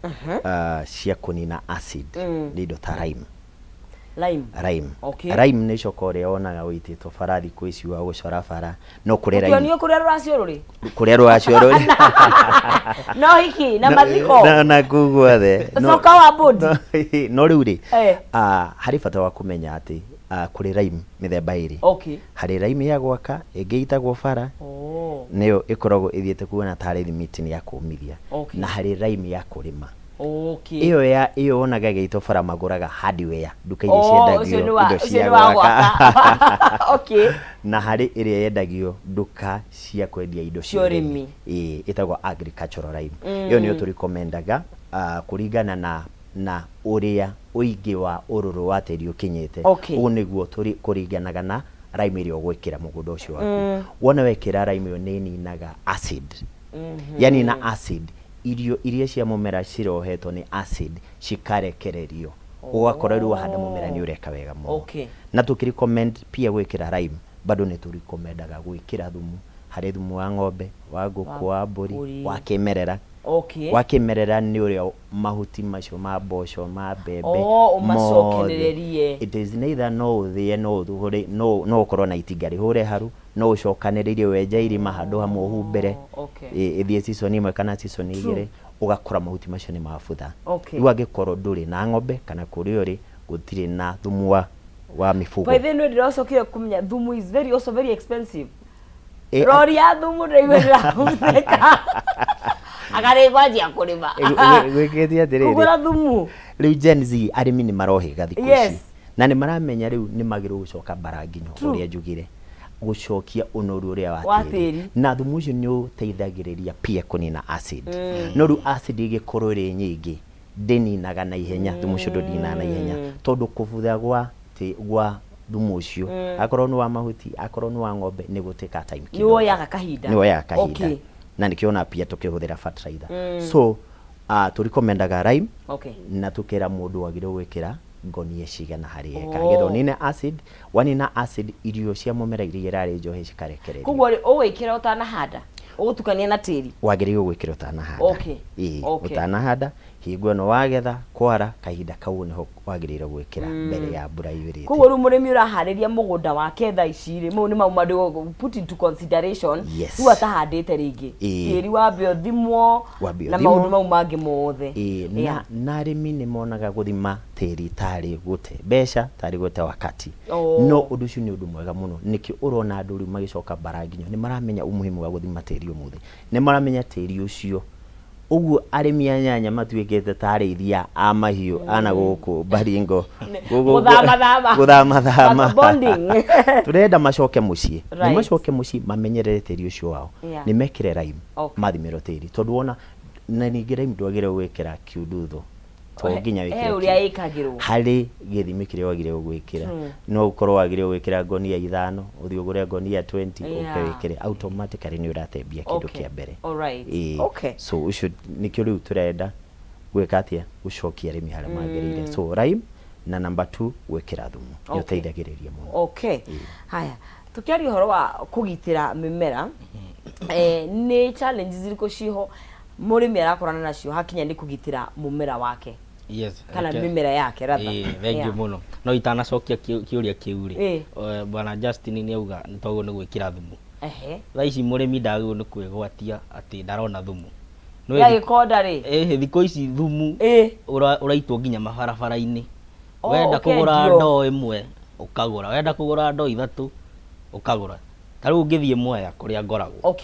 B: cia kũnina acid nĩ indo ta lime.
A: Lime.
B: Lime. Lime nĩ coka ũrĩa wonaga wĩitĩtwo bara thikũ ici wa gũcora bara, no kũrĩ lime.
A: Ũkĩonio kũrĩa rũracio rũrĩ.
B: Kũrĩa rũracio rũrĩ.
A: No hiki na mathiko.
B: Na kũu guothe.
A: Coka wa bodi.
B: No rĩu rĩ, harĩ bata wa kũmenya atĩ kũrĩ lime mĩthemba ĩrĩ. Harĩ lime ya gwaka ĩngĩ ĩtagwo bara. Nĩyo ĩkoragwo ĩthiĩte kuona tarĩ thimiti nĩ ya kũmithia. Na harĩ lime ya kũrĩma. Ĩyo ya ĩyo wonaga ĩgĩtwo bara magũraga hardware nduka iria ciendagio indo cia gwaka. Na harĩ ĩrĩa yendagio nduka cia kwendia indo cia ũrĩmi. Ĩĩ, ĩtagwo agricultural lime. Ĩyo nĩyo tũrekomendaga kũringana na ũrĩa ũingĩ wa ũrũrũ wa tĩri ũkinyĩte. Ũguo nĩguo kũringanaga na lime ĩrĩa ũgwĩkĩra mũgũnda ũcio waku. Wona wekĩra lime ĩyo nĩ ĩninaga acid. Yanina acid, irio iria cia mũmera cirohetwo nĩ acid cikarekererio. Ũgakora rĩu wahanda mũmera nĩ ũreka wega mũno. Na tũkĩ recommend pia gwĩkĩra lime, bado nĩ tũrekomendaga gwĩkĩra thumu. Harĩ thumu wa ng'ombe, wa ngũkũ, wa mbũri, wa kĩmerera. Wa kĩmerera nĩ ũrĩa mahuti macio ma mboco, ma mbembe,
A: ũmacokererie.
B: It is neither no ũthĩe, no ũhũre, no ũkorwo na itinga rĩhũre haru, no ũcokanĩrĩrie wenje irima handũ hamwe ũhumbĩre. Ĩthiĩ season ĩmwe kana season igĩrĩ, ũgakora mahuti macio nĩ mabutha. Rĩu angĩkorwo ndũrĩ na ng'ombe kana kũrĩa ũrĩ gũtirĩ na thumu wa mifugo.
A: By the way, ndĩracokire kũmenya thumu is very also very expensive. Rori ya thumu ndĩraigua ndĩrahuthĩka. Akarĩ kwanjia kũrĩma.
B: Gwĩkĩte atĩrĩrĩ.
A: Kũgũra thumu.
B: Rĩu Gen Z arĩmi nĩ marohĩga thikũ ici. Na nĩ maramenya rĩu nĩ magĩrĩirwo gũcoka bara nginyo ũrĩa njugire. Gũcokia ũnoru ũrĩa wa tĩri. Na thumu ũcio nĩ ũteithagĩrĩria pia kũnina acid. No rĩu acid ĩgĩkorwo ĩrĩ nyingĩ ndĩninaga na ihenya, thumu ũcio ndũninaga na ihenya tondũ kũbutha gwa thumu ũcio, akorwo nĩ wa mahuti, akorwo nĩ wa ng'ombe, nĩ gũtĩka time
A: kidogo. Nĩ woyaga kahinda.
B: Nĩ woyaga kahinda. Na nĩkĩo ona pia tũkĩhũthĩra fertilizer. So tũrekomendaga lime na tũkera mũndũ wagĩrĩirwo gwĩkĩra ngonia cigana harĩ eka nĩgetha ũnine acid. Wanina acid, irio cia mũmera iria irarĩ njohe cikarekererio.
A: Koguo rĩ, ũgwĩkĩra ũtanahanda, ũgũtukania na tĩri?
B: Wagĩrĩirwo gwĩkĩra ũtanahanda. Ĩĩ, ũtanahanda, hingo ĩno wagetha kwara, kahinda kau nĩho wagĩrĩirwo gwĩkĩra mbere ya mbura yurĩte.
A: Koguo rĩu mũrĩmi ũraharĩria mũgũnda wake thaa ici rĩ, mau nĩ mau mandũ put into consideration. Rĩu atahandĩte rĩngĩ. Tĩri wambe ũthimwo na maũndũ mau mangĩ mothe.
B: Ĩĩ, na arĩmi nĩ monaga gũthima tĩri tarĩ gũte mbeca, tarĩ gũte wakati. No ũndũ ũcio nĩ ũndũ mwega mũno. Nĩkĩo ũrona andũ rĩu magĩcoka bara nginyo, nĩ maramenya umuhimu wa gũthima tĩri ũmũthĩ. Nĩ maramenya tĩri ũcio. Ũguo arĩmi a nyanya matuĩkĩte ta arĩithia a mahiũ ana gũkũ Baringo.
A: Gũthamathama.
B: Gũthamathama. Tũrenda macoke mũciĩ. Nĩ macoke mũciĩ mamenyerere tĩri ũcio wao. Nĩ mekĩre lime, mathimĩrwo tĩri. Tondũ wona, na ningĩ lime ndwagĩrĩirwo gwĩkĩra kiundutho. To nginya wĩkĩre
A: ũrĩa ĩkagĩrwo.
B: Harĩ gĩthimi kĩrĩa wagĩrĩirwo gwĩkĩra. No ũkorwo wagĩrĩirwo gwĩkĩra ngonia 5, ũthiĩ ũgũre ngonia 20, ũke wĩkĩre. Automatically nĩ ũratembia kĩndũ kĩa mbere. So ũcio nĩkĩo rĩu tũrenda gwĩka atĩa, gũcokia arĩmi harĩa magĩrĩire. So lime na number 2 gwĩkĩra thumu nĩ ũteithagĩrĩria mũno.
A: Haya, tũkĩaria ũhoro wa kũgitĩra mĩmera, nĩ challenges irĩkũ ciho mũrĩmi arakorana nacio hakinya nĩ kũgitĩra mũmera wake? Kana mĩmera yake rather.
C: Thank you mũno. No itanacokia kĩũria kĩu rĩ, bwana Justin nĩ auga nĩ twagĩrĩirwo nĩ gwĩkĩra thumu. Thaa ici mũrĩmi ndagĩrĩirwo nĩ kwĩgwatia atĩ ndarona thumu.
A: Ya gĩkonda rĩ?
C: Thikũ ici thumu ũraitwo nginya mabarabara-inĩ. Wenda kũgũra ndoo ĩmwe ũkagũra, wenda kũgũra ndoo ithatũ ũkagũra. Ta rĩu ũngĩthiĩ Mwea kũrĩa ngoragwo,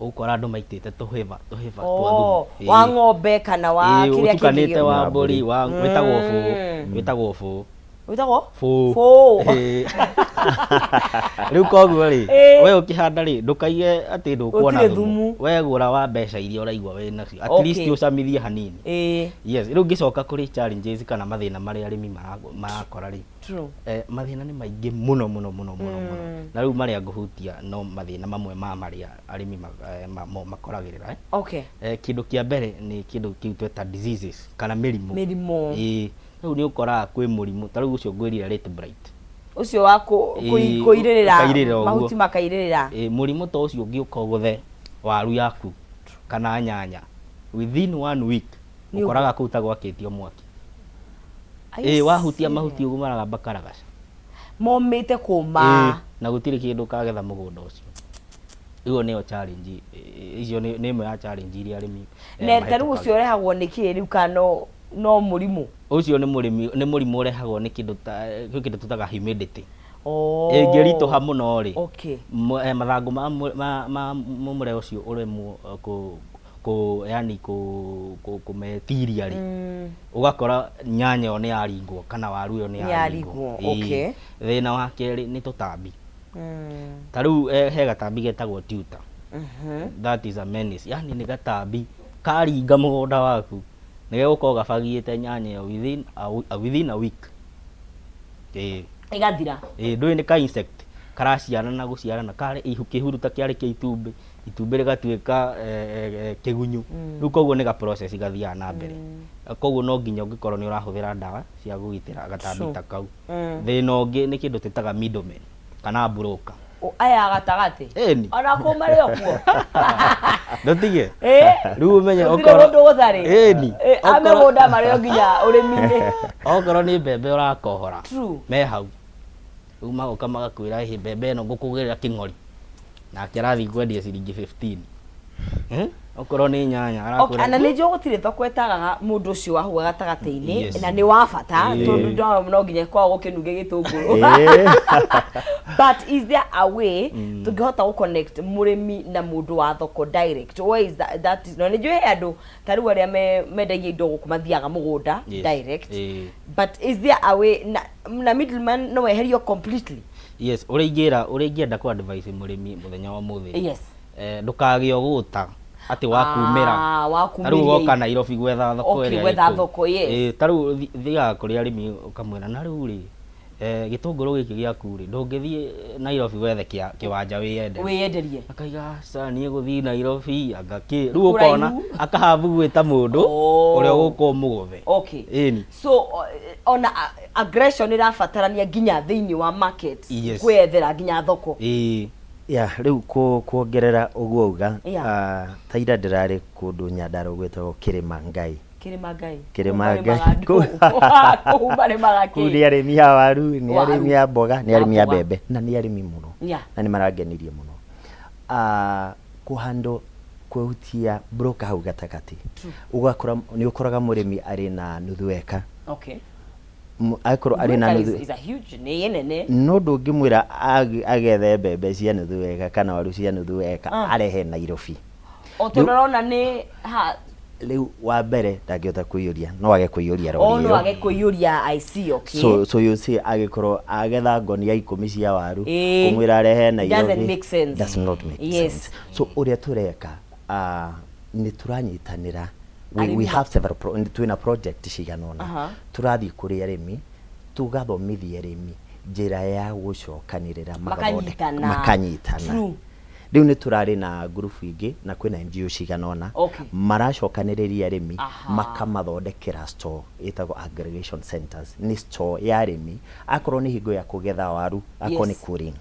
C: ũgũkora andũ maitĩte tũhĩba tũhĩba twa
A: Oh,
C: thumu.
A: wa ng'ombe kana wa
C: Ĩĩ,
A: kĩrĩa
C: ũtukanĩte
A: kĩngĩ.
C: wa mbũri wa wĩtagwo bũũ, wĩtagwo bũũ.
A: Wĩtagwo
C: Bũũ.
A: Bũũ.
C: Ĩĩ. Rĩu koguo rĩ, we ũkĩhanda rĩ, ndũkaige atĩ ndũkuona
A: Gũtirĩ
C: thumu.
A: thumu.
C: We gũra wa mbeca iria ũraigua wĩ nacio, at least ũcamithie hanini. Yes, rĩu ngĩcoka kũrĩ challenges kana mathĩna marĩa arĩmi marakora rĩ, mathĩna nĩ maingĩ mũno mũno mũno mũno mũno, na rĩu marĩa ngũhutia no mathĩna mamwe ma marĩa arĩmi makoragĩrĩra, eh. Kĩndũ kĩa mbere nĩ kĩndũ kĩu tweta diseases kana mĩrimũ.
A: Mĩrimũ.
C: Ĩĩ, rĩu nĩ ũkoraga kwĩ mũrimũ ta rĩu ũcio ngwĩrire late blight.
A: Ũcio wa kũirĩrĩra,
C: ũkairĩrĩra ũguo.
A: Mahuti makairĩrĩra.
C: Ĩĩ, mũrimũ ta ũcio ũngĩũka ũgũthe waru yaku kana nyanya within one week,
A: Nĩ
C: ũkoraga kũu ta gwakĩtio mwaki.
A: Are you
C: Ĩĩ, wahutia
A: serious?
C: Mahuti ũguo maragamba karagaca.
A: Momĩte kũma.
C: Ĩĩ, na gũtirĩ kĩndũ ũkagetha mũgũnda ũcio. Ĩyo nĩyo challenge, icio nĩ ĩmwe ya challenge iria arĩmi
A: Na ta rĩu
C: mahĩtũkagĩra.
A: ũcio ũrehagwo nĩ kĩ rĩu, kana no mũrimũ?
C: Ũcio nĩ mũrĩmi, nĩ mũrimũ ũrehagwo nĩ kĩndũ ta kwĩ kĩndũ tũtaga humidity. Ĩngĩritũha mũno rĩ, mathangũ ma mũmera ũcio ũremwo kũ yani kũmetiria rĩ, ũgakora nyanya ĩyo nĩ yaringwo kana waru ĩyo nĩ
A: Nĩ
C: yaringwo.
A: yaringwo,
C: Ĩĩ. Thĩna wa kerĩ nĩ tũtambi. Ta rĩu he gatambi getagwo tuta. That is a menace, yani nĩ gatambi karinga mũgũnda waku, nĩ gegũkorwo gabagiĩte nyanya ĩyo within a week. Ĩĩ.
A: Ĩgathira.
C: Ĩĩ, ndũĩ nĩ ka insect karaciarana na gũciarana, karĩ ihu kĩhuruta kĩarĩ kĩa itumbĩ, itumbĩ rĩgatuĩka kĩgunyũ. Rĩu koguo nĩ ga process gathiaga na mbere. Koguo no nginya ũngĩkorwo nĩ ũrahũthĩra ndawa cia kũgitĩra gatambi ta kau. Thĩna ũngĩ nĩ kĩndũ twĩtaga middlemen kana broker.
A: Aya gatagatĩ.
C: Ĩni.
A: Ona kũu marĩ o kuo.
C: Ndũtige.
A: Rĩu
C: ũmenye
A: Gũtirĩ
C: okorwo
A: mũndũ gũtarĩ.
C: Ĩni.
A: A mĩgũnda marĩ o nginya ũrĩmi-inĩ.
C: Okorwo nĩ mbembe ũrakohora, me hau. Rĩu magoka magakwĩra, ĩhĩ, mbembe ĩno ngũkũgĩrĩra kĩng'ori. Nake arathiĩ kwendia ciringi 15. Eh? Okorwo nĩ nyanya arakwĩra.
A: Na nĩ njũĩ gũtirĩ thoko ĩtagaga mũndũ ũcio wa hau gatagatĩ-inĩ, na nĩ wa bata tondũ ndona no nginya kwao gũkĩnunge gĩtũngũrũ. But is there a way tũngĩhota gũ connect mũrĩmi na mũndũ wa thoko direct? Where is that, that is, na nĩ njũĩ he andũ ta rĩu arĩa mendagia indo gũkũ mathiaga mũgũnda direct. But is there a way na middleman no eherio completely?
C: Yes, ũrĩa ingĩra, ũrĩa ingĩenda kũ advise mũrĩmi mũthenya wa ũmũthĩ. Ndũkagĩe ũgũta atĩ wakumĩra.
A: Ah,
C: Ta rĩu
A: wakumĩria.
C: woka Nairobi gwetha thoko ĩrĩa
A: Gwetha
C: ĩ kũu.
A: Thoko, yes.
C: Ĩĩ, ta rĩu thiaga kũrĩ arĩmi ũkamwĩra, na rĩu rĩ, gĩtũngũrũ gĩkĩ gĩaku rĩ, ndũngĩthiĩ Nairobi wethe kĩwanja wĩyenderie?
A: Wĩyenderie.
C: Akaiga, aca, niĩ gũthiĩ Nairobi anga kĩ. Rĩu ũkona akahabu gwĩta mũndũ ũrĩa ũgũka ũmũgũthe. Ĩni.
A: So ona aggression ĩrabatarania nginya thĩinĩ wa market, kwĩyethera nginya thoko.
C: Ĩĩ.
B: Ya, rĩu kuongerera ũguo uga, ta ira ndĩrarĩ kũndũ Nyandarua gwĩtagwo Kĩrĩma Ngai.
A: Kĩrĩma Ngai.
B: Kĩrĩma
A: Kũu
B: Ngai.
A: marĩmaga ndũ. Kũu marĩmaga
B: Kũu
A: kĩ?
B: nĩ arĩmi a waru, nĩ
A: Waru.
B: arĩmi a mboga, nĩ arĩmi a
A: Mboga.
B: mbembe, na nĩ arĩmi mũno. Na nĩ marangenirie mũno. Kũhandwo kwehutia broker hau gatagatĩ. Ũgakora nĩ ũkoraga mũrĩmi arĩ na nuthu eka. Akorwo arĩ na
A: Nuthu
B: nuthu
A: eka is a huge, nĩ nene.
B: No ndũngĩmwĩra agethe mbembe cia nuthu eka kana waru cia nuthu eka arehe Nairobi.
A: O tondũ ũrona nĩ ha
B: Rĩu wa mbere ndangĩhota kũiyũria, no age kũiyũria rori
A: Oh, no
B: ĩyo.
A: age kũiyũria, I see, okay.
B: So you see, agĩkorwo agetha ngonia 10 cia waru, kũmwĩra arehe Nairobi
A: Doesn't make sense.
B: Does not make sense. So ũrĩa tũreka, nĩ tũranyitanĩra. We
A: Arĩmi
B: have several twĩna project cigana ũna. Tũrathiĩ kũrĩ arĩmi, tũgathomithia arĩmi njĩra ya gũcokanĩrĩra,
A: Makanyitana.
B: Makanyitana. Rĩu nĩ tũrarĩ na ngurubu ingĩ na kwĩna NGO cigana ũna maracokanĩrĩria arĩmi, makamathondekera store ĩtagwo aggregation centers, nĩ store ya arĩmi, akorwo nĩ hingo ya kũgetha waru, akorwo nĩ cooling,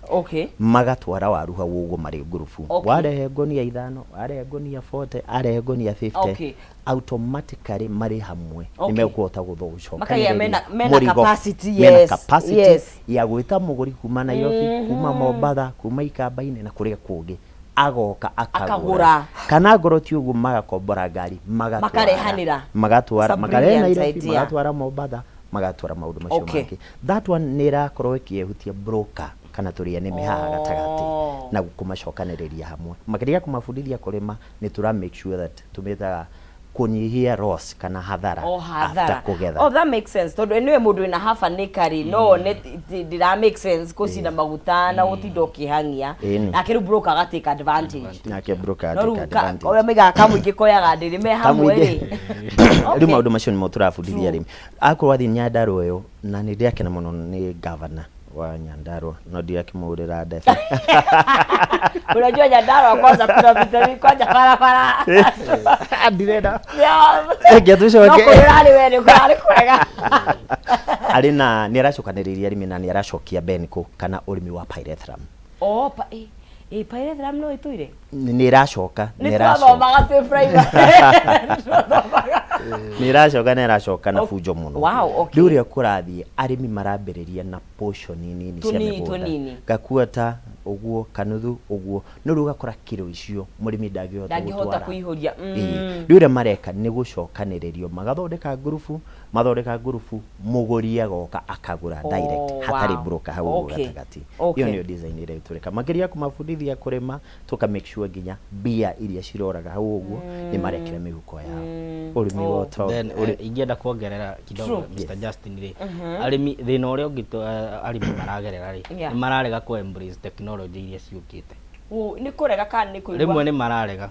B: magatwara waru hau ũguo marĩ ngurubu. Warehe ngonia 5, warehe ngonia 40, arehe ngonia 50, automatically marĩ hamwe nĩ mekũhota
A: Makagĩa
B: gũcokanĩrĩria
A: mena
B: mũrigo.
A: capacity,
B: Mena capacity ya gwĩta mũgũri kuma Nairobi, kuma Mombatha, kuma Ikamba-inĩ na kũrĩa kũngĩ, agoka akagũra.
A: Akagũra.
B: Kana ngorwo ti ũguo, magakombora ngari, magatwara.
A: Makarehanĩra.
B: Magatwara,
A: It's a
B: makarehe
A: brilliant
B: Nairobi,
A: idea.
B: Magatwara Mombatha, magatwara maũndũ macio mangĩ. That one nĩ ĩrakorwo ĩkĩehutia broker Kana tũrĩ enemy haha gatagatĩ. Na kũmacokanĩrĩria hamwe, makĩria kũmabundithia kũrĩma, nĩ tũra make sure that tũmĩtaga kũnyihia loss kana hathara
A: O
B: after
A: hathara.
B: kũgetha.
A: Oh, that makes sense, tondũ anyway mũndũ wĩna half an acre rĩ, no one ndĩra make sense kũcina maguta na gũtinda ũkĩhang'ia. Nake rĩu broker aga take advantage.
B: Nake broker
A: No
B: take
A: rĩu
B: advantage.
A: ũrĩa maigaga kamũingĩ koyaga ndĩrĩ me hamwe rĩ.
B: Rĩu maũndũ macio nĩmo tũrabundithia arĩmi. Akorwo athiĩ Nyandarua ũyũ, na nĩ ndĩrakena mũno nĩ governor wa Nyandarua, no ndirakĩmũhũrĩra ndebe.
A: Unajua Nyandarua kwanza kuna vitamin, kwanza barabara.
B: Ndirenda. Reke tũcoke.
A: No kũrĩra rĩ, we nĩ kũrarĩ kwega.
B: Arĩ na nĩ aracokanĩrĩria arĩmi na nĩ aracokia Benco kana ũrĩmi wa pyrethrum.
A: Oh, pa, pyrethrum no ĩtũire?
B: Nĩ ĩracoka.
A: Nĩ twathomaga twĩ primary. Twathomaga.
B: Nĩ ĩracoka na bunjo mũno. Rĩu ũrĩa kũrathiĩ, arĩmi marambĩrĩria na portion nini cia
A: Tũnini,
B: mĩgũnda.
A: Tũnini.
B: Gakuata ũguo, kanuthu ũguo, no rĩu ũgakora kiro icio mũrĩmi ndangĩhota
A: Ndangĩhota
B: gũtwara.
A: kũihũria.
B: Rĩu ũrĩa mareka nĩ gũcokanĩrĩrio, magathondeka ngurubu, mathondeka ngurubu, mũgũri agoka akagũra direct hatarĩ broker hau ũguo gatagatĩ. Ĩyo nĩyo design ĩrĩa tũreka. Makĩria kũmabundithia kũrĩma, tũka make sure nginya mbia iria ciroraga hau ũguo nĩ marekĩra mĩhuko yao. Ũrĩmi wa ũtonga.
C: Then ingĩenda kuongerera kidogo,
A: True.
C: Mr. Justin rĩ, arĩmi, thĩna ũrĩa ũngĩ arĩmi maragerera rĩ, nĩ mararega kũ embrace technology iria ciũkĩte.
A: Oh, nĩ kũrega kana nĩ kũigua?
C: Rĩmwe nĩ mararega.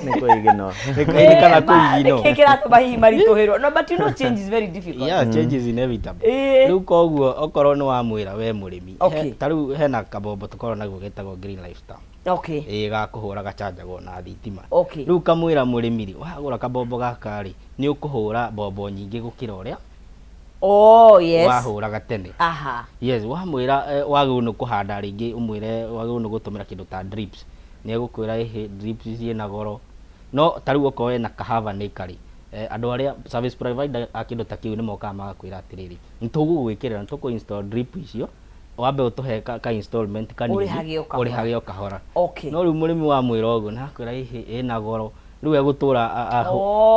B: Nĩ kũigino.
C: Nĩ kana kũigino.
A: Nĩkĩ kĩratũma hihi maritũhĩrwo? No, but you know change is very difficult.
C: Yeah, change is inevitable. Rĩu koguo okorwo nĩ wamwĩra we mũrĩmi, ta rĩu hena kabombo tũkoragwo naguo getagwo Green Lifestyle. Ĩĩ, gakũhũra gacanjagwo na thitima. Rĩu kamwĩra mũrĩmi rĩ, wagũra kabombo gaka rĩ, nĩ ũkũhũra mbombo nyingĩ gũkĩra ũrĩa wahũraga tene. Yes, wamwĩra wagĩrĩirwo nĩ kũhanda rĩngĩ, ũmwĩre wagĩrĩirwo nĩ gũtũmĩra kĩndũ ta drips, nĩ egũkwĩra ĩhĩ, drips ciĩna goro. No ta rĩu okorwo wĩna ka half an acre rĩ, andũ arĩa service provider a kĩndũ ta kĩu nĩ mokaga magakwĩra atĩrĩrĩ, nĩ tũgũgwĩkĩrĩra, nĩ tũkũ install drip icio, wambe ũtũhe ka installment kanini.
A: Ũrĩhage o kahora.
C: Ũrĩhage o kahora. No rĩu mũrĩmi wamwĩra ũguo na akwĩra ĩhĩ, ĩna goro, rĩu egũtũra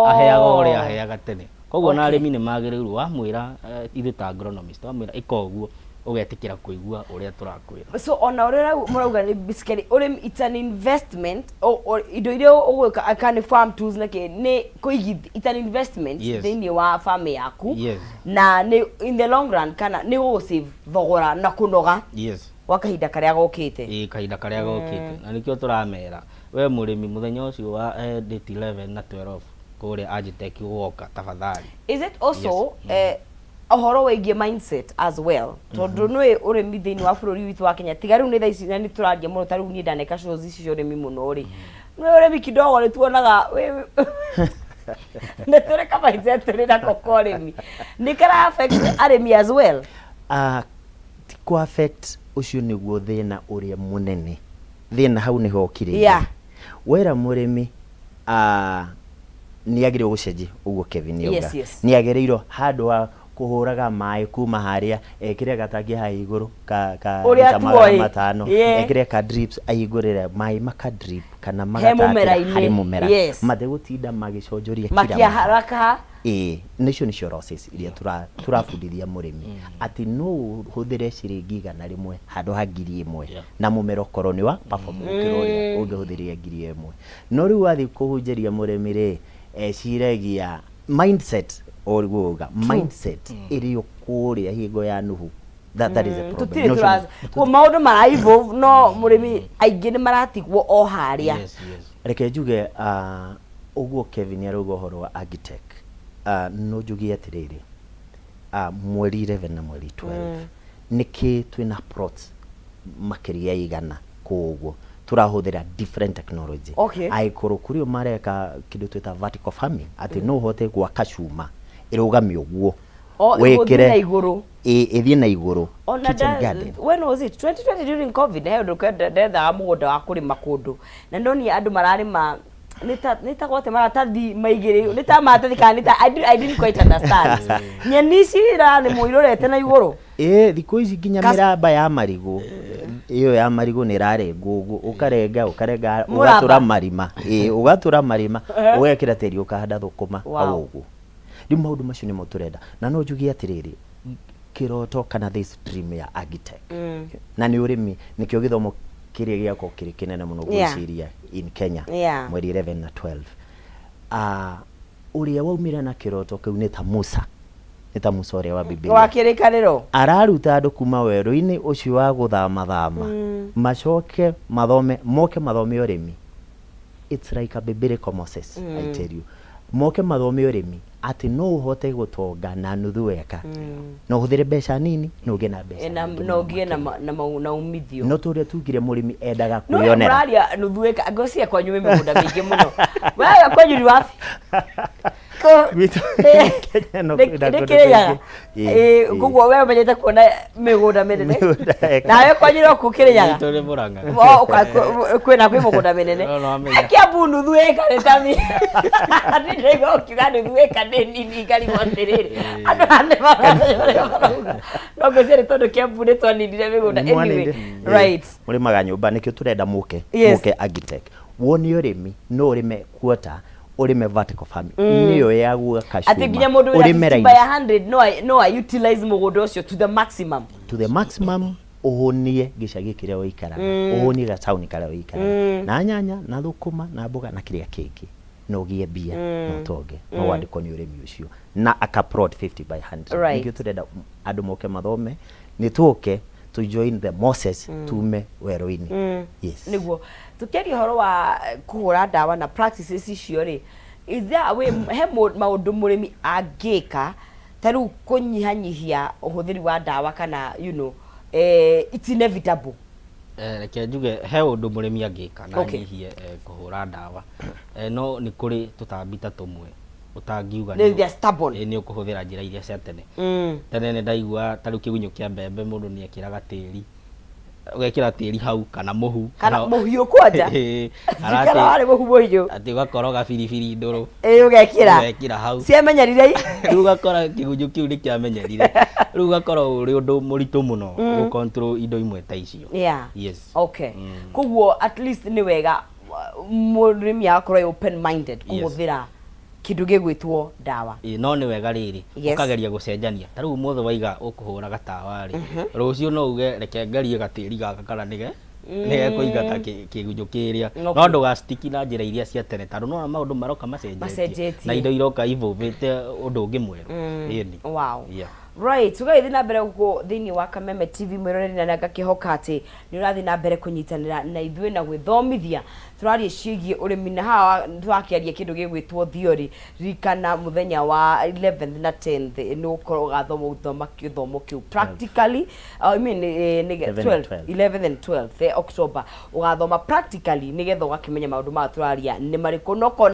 C: aheaga ũrĩa aheaga tene. Koguo na arĩmi nĩ magĩrĩirwo, wamwĩra, ithuĩ ta agronomist, wamwĩra ĩka ũguo, ũgetĩkĩra kũigua ũrĩa tũrakwĩra.
A: So ona ũrĩa mũrauga nĩ basically ũrĩmi, it's an investment. Indo iria ũgwĩka kana nĩ farm tools na kĩ, nĩ kũigithia, it's an investment thĩinĩ wa farm yaku. Na nĩ in the long run kana nĩ gũgũ-save thogora na kũnoga gwa kahinda karĩa gokĩte.
C: Ĩĩ, kahinda karĩa gokĩte. Na nĩkĩo tũramera, we mũrĩmi, mũthenya ũcio wa date 11 na 12 kũrĩa Agitech woka, tafadhali.
A: Is it also ũhoro wĩgiĩ mindset as well? Tondũ nĩ ũrĩmi thĩinĩ wa bũrũri witũ wa Kenya, tiga rĩu nĩ thaa ici na nĩ tũraria mũno, ta rĩu niĩ ndaneka shows ici cia ũrĩmi mũno rĩ, nĩ ũrĩmi kidogo nĩ tuonaga nĩ tũrĩ ka mindset tũrĩ nako ka ũrĩmi, nĩ kara affect arĩmi as well?
B: Ti kũ affect, ũcio nĩguo thĩna ũrĩa mũnene. Thĩna hau nĩho ũkirĩire. Wera mũrĩmi nĩ agĩrĩirwo gũcenjia ũguo Kevin auga. Nĩ agĩrĩirwo handũ ha kũhũraga maĩ kuma harĩa, ekĩre gatangi haha igũrũ ka
A: Ũrĩa
B: lita magana
A: tuoĩ.
B: 500, ekĩre ka drips, ahingũrĩre maĩ maka drip kana
A: He
B: magatatĩra
A: mũmera-inĩ.
B: harĩ mũmera, mategũtinda magĩconjoria kila mahali.
A: Makĩharakaha.
B: Ĩĩ, nĩcio nĩcio losses iria tũrabundithia mũrĩmi atĩ no ũhũthĩre ciringi 100 handũ ha 1000 na mũmera ũkorwo nĩ wa perform gũkĩra ũrĩa ũngĩhũthĩrire 1000. No rĩu wathiĩ kũhunjĩria mũrĩmi rĩ, eciragia mindset, ũguo uga mindset ĩrĩ o kũrĩa hingo ya Nuhu. That is a problem.
A: Tũtirĩ
B: No,
A: tũra maũndũ mara evolve, no mũrĩmi aingĩ nĩ maratigwo o harĩa.
B: Reke njuge, ũguo Kevin arauga ũhoro wa Agitech, no njuge atĩrĩrĩ, mweri 11 na mweri 12 nĩkĩ twĩna plots makĩria ya 100 kũu ũguo tũrahũthĩra different technology. Angĩkorwo kũrĩ o mareka kĩndũ twĩta vertical farming, atĩ no ũhote gwaka cuma ĩrũgame ũguo.
A: O, ĩgũthiĩ na igũrũ.
B: Ĩ, ĩthiĩ na igũrũ.
A: Ona
B: kitchen garden.
A: When was it, 2020 during COVID, he ũndũ ndethaga mũgũnda wa kũrĩma kũndũ na ndonire andũ mararĩma nĩ ta gwate maratathi maigĩrĩirwo, nĩ ta maratathi kana nĩ ta I didn't quite understand, nyeni ici irarĩmwo irorete na igũrũ.
B: Ĩ, thikũ ici nginya mĩramba ya marigũ, ĩyo ya marigũ nĩ ĩrarengwo ũguo, ũkarenga ũkarenga.
A: Mũramba.
B: Ũgatũra marima, ĩ, ũgatũra marima, ũgekĩra tĩri, ũkahanda thũkũma hau ũguo. Rĩu maũndũ macio nĩmo tũrenda, na no njuge atĩrĩrĩ, Kĩroto kana this dream ya Agitech na nĩ ũrĩmi, nĩkĩo gĩthomo kĩrĩa gĩgakorwo kĩrĩ kĩnene mũno gwĩciria in Kenya mweri 11 na 12. Ũrĩa waumire na kĩroto kĩu nĩ ta Musa, nĩ ta Musa ũrĩa wa Bibilia
A: wa Kĩrĩkanĩro.
B: Araruta andũ kuma werũ-inĩ ũcio wa gũthamathama, macoke mathome, moke mathome ũrĩmi. It's like a biblical Moses, I tell you. Moke mathome ũrĩmi atĩ no ũhote gũtonga na nuthu eka, no ũhũthĩre mbeca nini no ũgĩe na mbeca
A: na
B: nyingĩ
A: na
B: mũno
A: ũgĩe na
B: makĩria.
A: Na umithio.
B: No tũrĩa tugire mũrĩmi endaga
A: no
B: kwĩyonera.
A: Mũraria nuthu ĩka, ngwĩciria kwanyu wĩ mĩgũnda mĩingĩ mũno. Wewe kwanyu ni wapi?
B: Gwitũ Kenya no kwĩna
A: nĩ
B: kũndũ
A: Kĩrĩnyaga.
B: kũingĩ. Ĩĩ, ĩĩ.
A: Koguo we ũmenyete kuona mĩgũnda mĩnene.
B: Mĩgũnda eka.
A: Nawe kwanyu no kũ Kĩrĩnyaga?
C: Gwitũ nĩ Mũrang'a.
A: Kwĩna kwĩ mũgũnda mĩnene.
C: No, no, amenya.
A: Kiambu nuthu ĩka nĩ tami ndĩraigua ũkiuga nuthu ĩka nĩ nini, ngarigwo atĩrĩrĩ, andũ aya nĩ maramenya ũrĩa marauga, no ngwĩciria nĩ tondũ Kiambu nĩ twaninire mĩgũnda. Anyway,
B: Mwaninde.
A: Right.
B: Mũrĩmaga nyũmba, nĩkĩo tũrenda mũke mũke Agitech wone ũrĩmi. No ũrĩme quarter, ũrĩme vertical farming nĩyo ya gwaka
A: atĩ nginya
B: cuma,
A: mũndũ wĩna
B: ũrĩme
A: 50 by
B: raini
A: 100 no a utilize mũgũnda ũcio to the maximum.
B: To the maximum, ũhũnie gĩcagi kĩrĩa ũikaraga, ũhũnie gataũni karĩa ũikaraga na nyanya na thũkũma na mboga na kĩrĩa kĩngĩ, na ũgĩe mbia na ũtonge no wandĩkwo nĩ ũrĩmi ũcio na aka plot 50 by 100. Nĩkĩo tũrenda andũ moke mathome, nĩ tũke to join the Moses, tume werũ-inĩ. Yes.
A: Nĩguo tũkĩaria ũhoro wa kũhũra ndawa na practices icio rĩ, is there a way, he maũndũ mũrĩmi angĩka ta rĩu kũnyihanyihia ũhũthĩri wa ndawa kana it's inevitable?
C: Reke njuge he ũndũ mũrĩmi angĩka na anyihie kũhũra ndawa. No nĩ kũrĩ tũtambi ta tũmwe ũtangiuga
A: They are stubborn.
C: Nĩ ũkũhũthĩra njĩra iria cia tene. Tene nĩ ndaigua ta rĩu kĩgunyũ kĩa mbembe, mũndũ nĩ ekĩraga tĩri, ũgekĩra tĩri hau kana mũhu.
A: Kana mũhiũ kwanja.
C: Ĩĩ,
A: kana warĩ mũhu mũhiũ.
C: Atĩ ũgakoroga biribiri ndũrũ.
A: Ĩĩ, ũgekĩra.
C: Ũgekĩra hau.
A: Ciamenyerire.
C: Rĩu ũgakora kĩgunyũ kĩu nĩ kĩamenyerire, rĩu ũgakora ũrĩ ũndũ mũritũ mũno gũ control indo imwe ta icio. Yes.
A: Okay, koguo at least nĩ wega mũrĩmi agakorwo e open minded kũhũthĩra kĩndũ gĩgwĩtwo ndawa.
C: Ĩĩ, no nĩ wega rĩrĩ ũkageria gũcenjania. Ta rĩu ũmũthĩ waiga ũkũhũra gatawa rĩ, rũciũ no uge reke ngarie gatĩri gaka kana nĩge nĩgekũingata kĩgunyũ kĩrĩa. No ndũgacitiki na njĩra iria cia tene, tondũ nĩwona maũndũ maroka macenjetie.
A: Macenjetie.
C: Na indo iroka ivũvĩte ũndũ ũngĩ mwerũ. Ĩni.
A: Wow. Right, tũgagĩthiĩ na mbere gũkũ thĩinĩ wa Kameme TV, mwĩroreri, na ngakĩhoka atĩ nĩ ũrathiĩ na mbere kũnyitanĩra na ithuĩ na gwĩthomithia. Tũraria ciĩgiĩ ũrĩmi na haha tũrakĩaria kĩndũ gĩgwĩtwo theory. Ririkana mũthenya wa 11th na 10th nĩ ũgũkorwo ũgathoma gũthoma gĩthomo kĩu practically, I mean,
B: 11 and
A: 12.
B: 12.
A: 11th and 12th October ũgathoma practically nĩgetha ũgakĩmenya maũndũ maya tũraria nĩ marĩkũ no korwo.